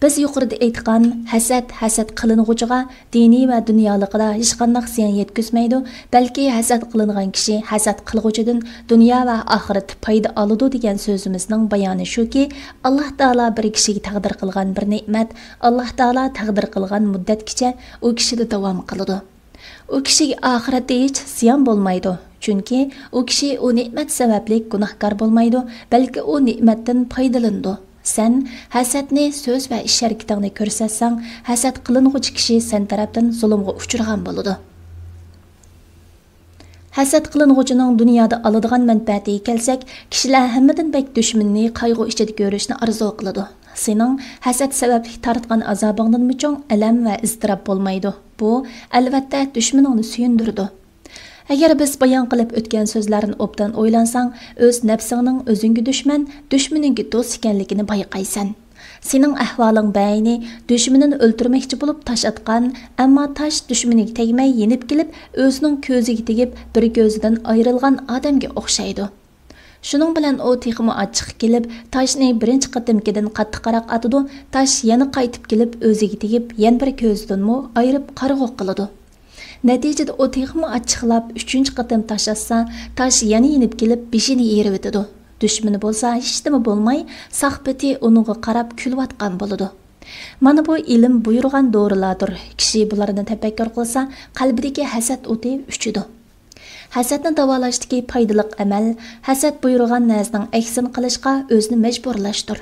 بىز يۇقىرىدا ئېيتقان ھەسەت، ھەسەت قىلىنغۇچىغا دىنىي ۋە دۇنيالىقىدا ھېچقانداق زىيان يەتكۈزمەيدۇ، بەلكى ھەسەت قىلىنغان كىشى ھەسەت قىلغۇچىدىن دۇنيا ۋە ئاخىرەتتە پايدا ئالىدۇ دېگەن سۆزىمىزنىڭ بايانى شۇكى، ئاللاھ تائالا بىر كىشىگە تەقدىر قىلغان بىر نېمەت ئاللاھ تائالا تەقدىر قىلغان مۇددەتكىچە ئۇ كىشىدە داۋام قىلىدۇ. ئۇ كىشىگە ئاخىرەتتە ھېچ زىيان بولمايدۇ، چۈنكى ئۇ كىشى ئۇ نېمەت سەۋەبلىك گۇناھكار بولمايدۇ، بەلكى ئۇ نېمەتتىن پايدىلىنىدۇ. سەن ھەسەتنى سۆز ۋە ئىش ھەرىكىتىڭدە كۆرسەتسەڭ، ھەسەت قىلىنغۇچى كىشى سەن تەرەپتىن زۇلۇمغا ئۇچرىغان بولىدۇ. ھەسەت قىلىنغۇچىنىڭ دۇنيادا ئالىدىغان مەنپەئەتىگە كەلسەك، كىشىلەر ھەممىدىن بەك دۈشمىنىنى قايغۇ ئىچىدە كۆرۈشنى ئارزۇ قىلىدۇ. سېنىڭ ھەسەت سەۋەبلىك تارتقان ئازابىڭدىنمۇ چوڭ ئەلەم ۋە ئىزتىراپ بولمايدۇ. بۇ، ئەلۋەتتە، دۈشمىنىڭنى سۆيۈندۈرىدۇ. ئەگەر بىز بايان قىلىپ ئۆتكەن سۆزلەرنى ئوبدان ئويلانساڭ، ئۆز نەپسىڭنىڭ ئۆزۈڭگە دۈشمەن، دۈشمىنىڭگە دوست ئىكەنلىكىنى بايقايسەن. سېنىڭ ئەھۋالىڭ بەئەينى دۈشمىنىنى ئۆلتۈرمەكچى بولۇپ تاش ئاتقان، ئەمما تاش دۈشمىنىگە تەگمەي يېنىپ كېلىپ، ئۆزىنىڭ كۆزىگە تېگىپ، بىر كۆزىدىن ئايرىلغان ئادەمگە ئوخشايدۇ. شۇنىڭ بىلەن ئۇ تېخىمۇ ئاچچىقى كېلىپ، تاشنى بىرىنچى قېتىمكىدىن قاتتىقراق ئاتىدۇ، تاش يەنە قايتىپ كېلىپ، ئۆزىگە تېگىپ، يەنە بىر كۆزىدىنمۇ ئايرىپ قارىغۇ قىلىدۇ. نەتىجىدە ئۇ تېخىمۇ ئاچچىقلاپ، ئۈچىنچى قېتىم تاش ئاتسا، تاش يەنە يېنىپ كېلىپ، بېشىنى يېرىۋېتىدۇ. دۈشمىنى بولسا ھېچنېمە بولماي، ساق پېتى ئۇنىڭغا قاراپ كۈلۈۋاتقان بولىدۇ. مانا بۇ ئىلىم بۇيرۇغان دورىلاردۇر. كىشى بۇلارنى تەپەككۇر قىلسا، قەلبىدىكى ھەسەت ئوتى ئۆچىدۇ. ھەسەتنى داۋالاشتىكى پايدىلىق ئەمەل، ھەسەت بۇيرۇغان نەرسىنىڭ ئەكسىنى قىلىشقا ئۆزىنى مەجبۇرلاشتۇر.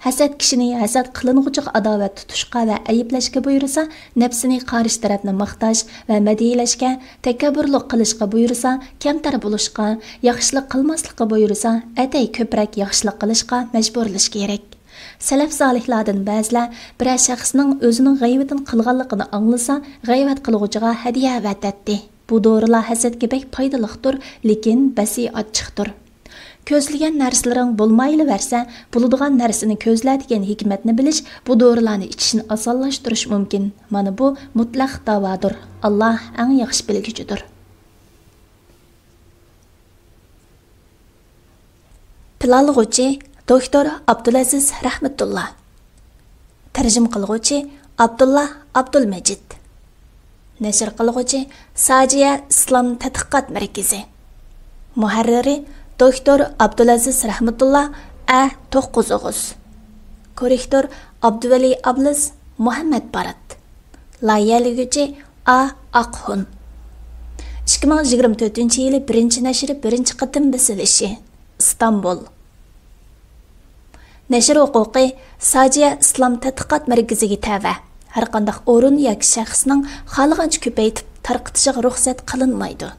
ھەسەت كىشىنى ھەسەت قىلىنغۇچىغا ئاداۋەت تۇتۇشقا ۋە ئەيىبلەشكە بۇيرۇسا، نەپسىنى قارشى تەرەپنى ماختاش ۋە مەدھىيەلەشكە، تەكەببۇرلۇق قىلىشقا بۇيرۇسا، كەمتەر بولۇشقا، ياخشىلىق قىلماسلىققا بۇيرۇسا، ئەتەي كۆپرەك ياخشىلىق قىلىشقا مەجبۇرلىشى كېرەك. سەلەف سالىھلاردىن بەزىلەر بىرەر شەخسنىڭ ئۆزىنىڭ غەيۋىتىنى قىلغانلىقىنى ئاڭلىسا، غەيۋەت قىلغۇچىغا ھەدىيە ئەۋەتەتتى. بۇ دورىلار ھەسەتكە بەك پايدىلىقتۇر، لېكىن بەسى ئاچچىقتۇر. كۆزلىگەن نەرسىلىرىڭ بولمايلىۋەرسە، بولىدىغان نەرسىنى كۆزلە دېگەن ھېكمەتنى بىلىش بۇ دورىلارنى ئىچىشنى ئاسانلاشتۇرۇشى مۇمكىن. مانا بۇ مۇتلەق داۋادۇر. ئاللا ئەڭ ياخشى بىلگۈچىدۇر. پىلانلىغۇچى، دوكتور ئابدۇلئەزىز رەھمەتۇللا. تەرجىمە قىلغۇچى، ئابدۇللا ئابدۇلمەجىت. نەشر قىلغۇچى، ساجىيە ئىسلام تەتقىقات مەركىزى. مۇھەررىرى، دوكتور ئابدۇلئەزىز رەھمەتۇللا، ئە توققۇز ئوغۇز. كوررېكتور، ئابدۇۋەلى ئابلىز، مۇھەممەد بارات. لايىھەلىگۈچى، ئا ئاقخۇن. ئىككى مىڭ يىگىرمە تۆتىنچى يىلى بىرىنچى نەشرى بىرىنچى قېتىم بېسىلىشى. ئىستانبۇل. نەشر ھوقۇقى ساجىيە ئىسلام تەتقىقات مەركىزىگە تەۋە. ھەرقانداق ئورۇن ياكى شەخسنىڭ خالىغانچە كۆپەيتىپ تارقىتىشىغا رۇخسەت قىلىنمايدۇ.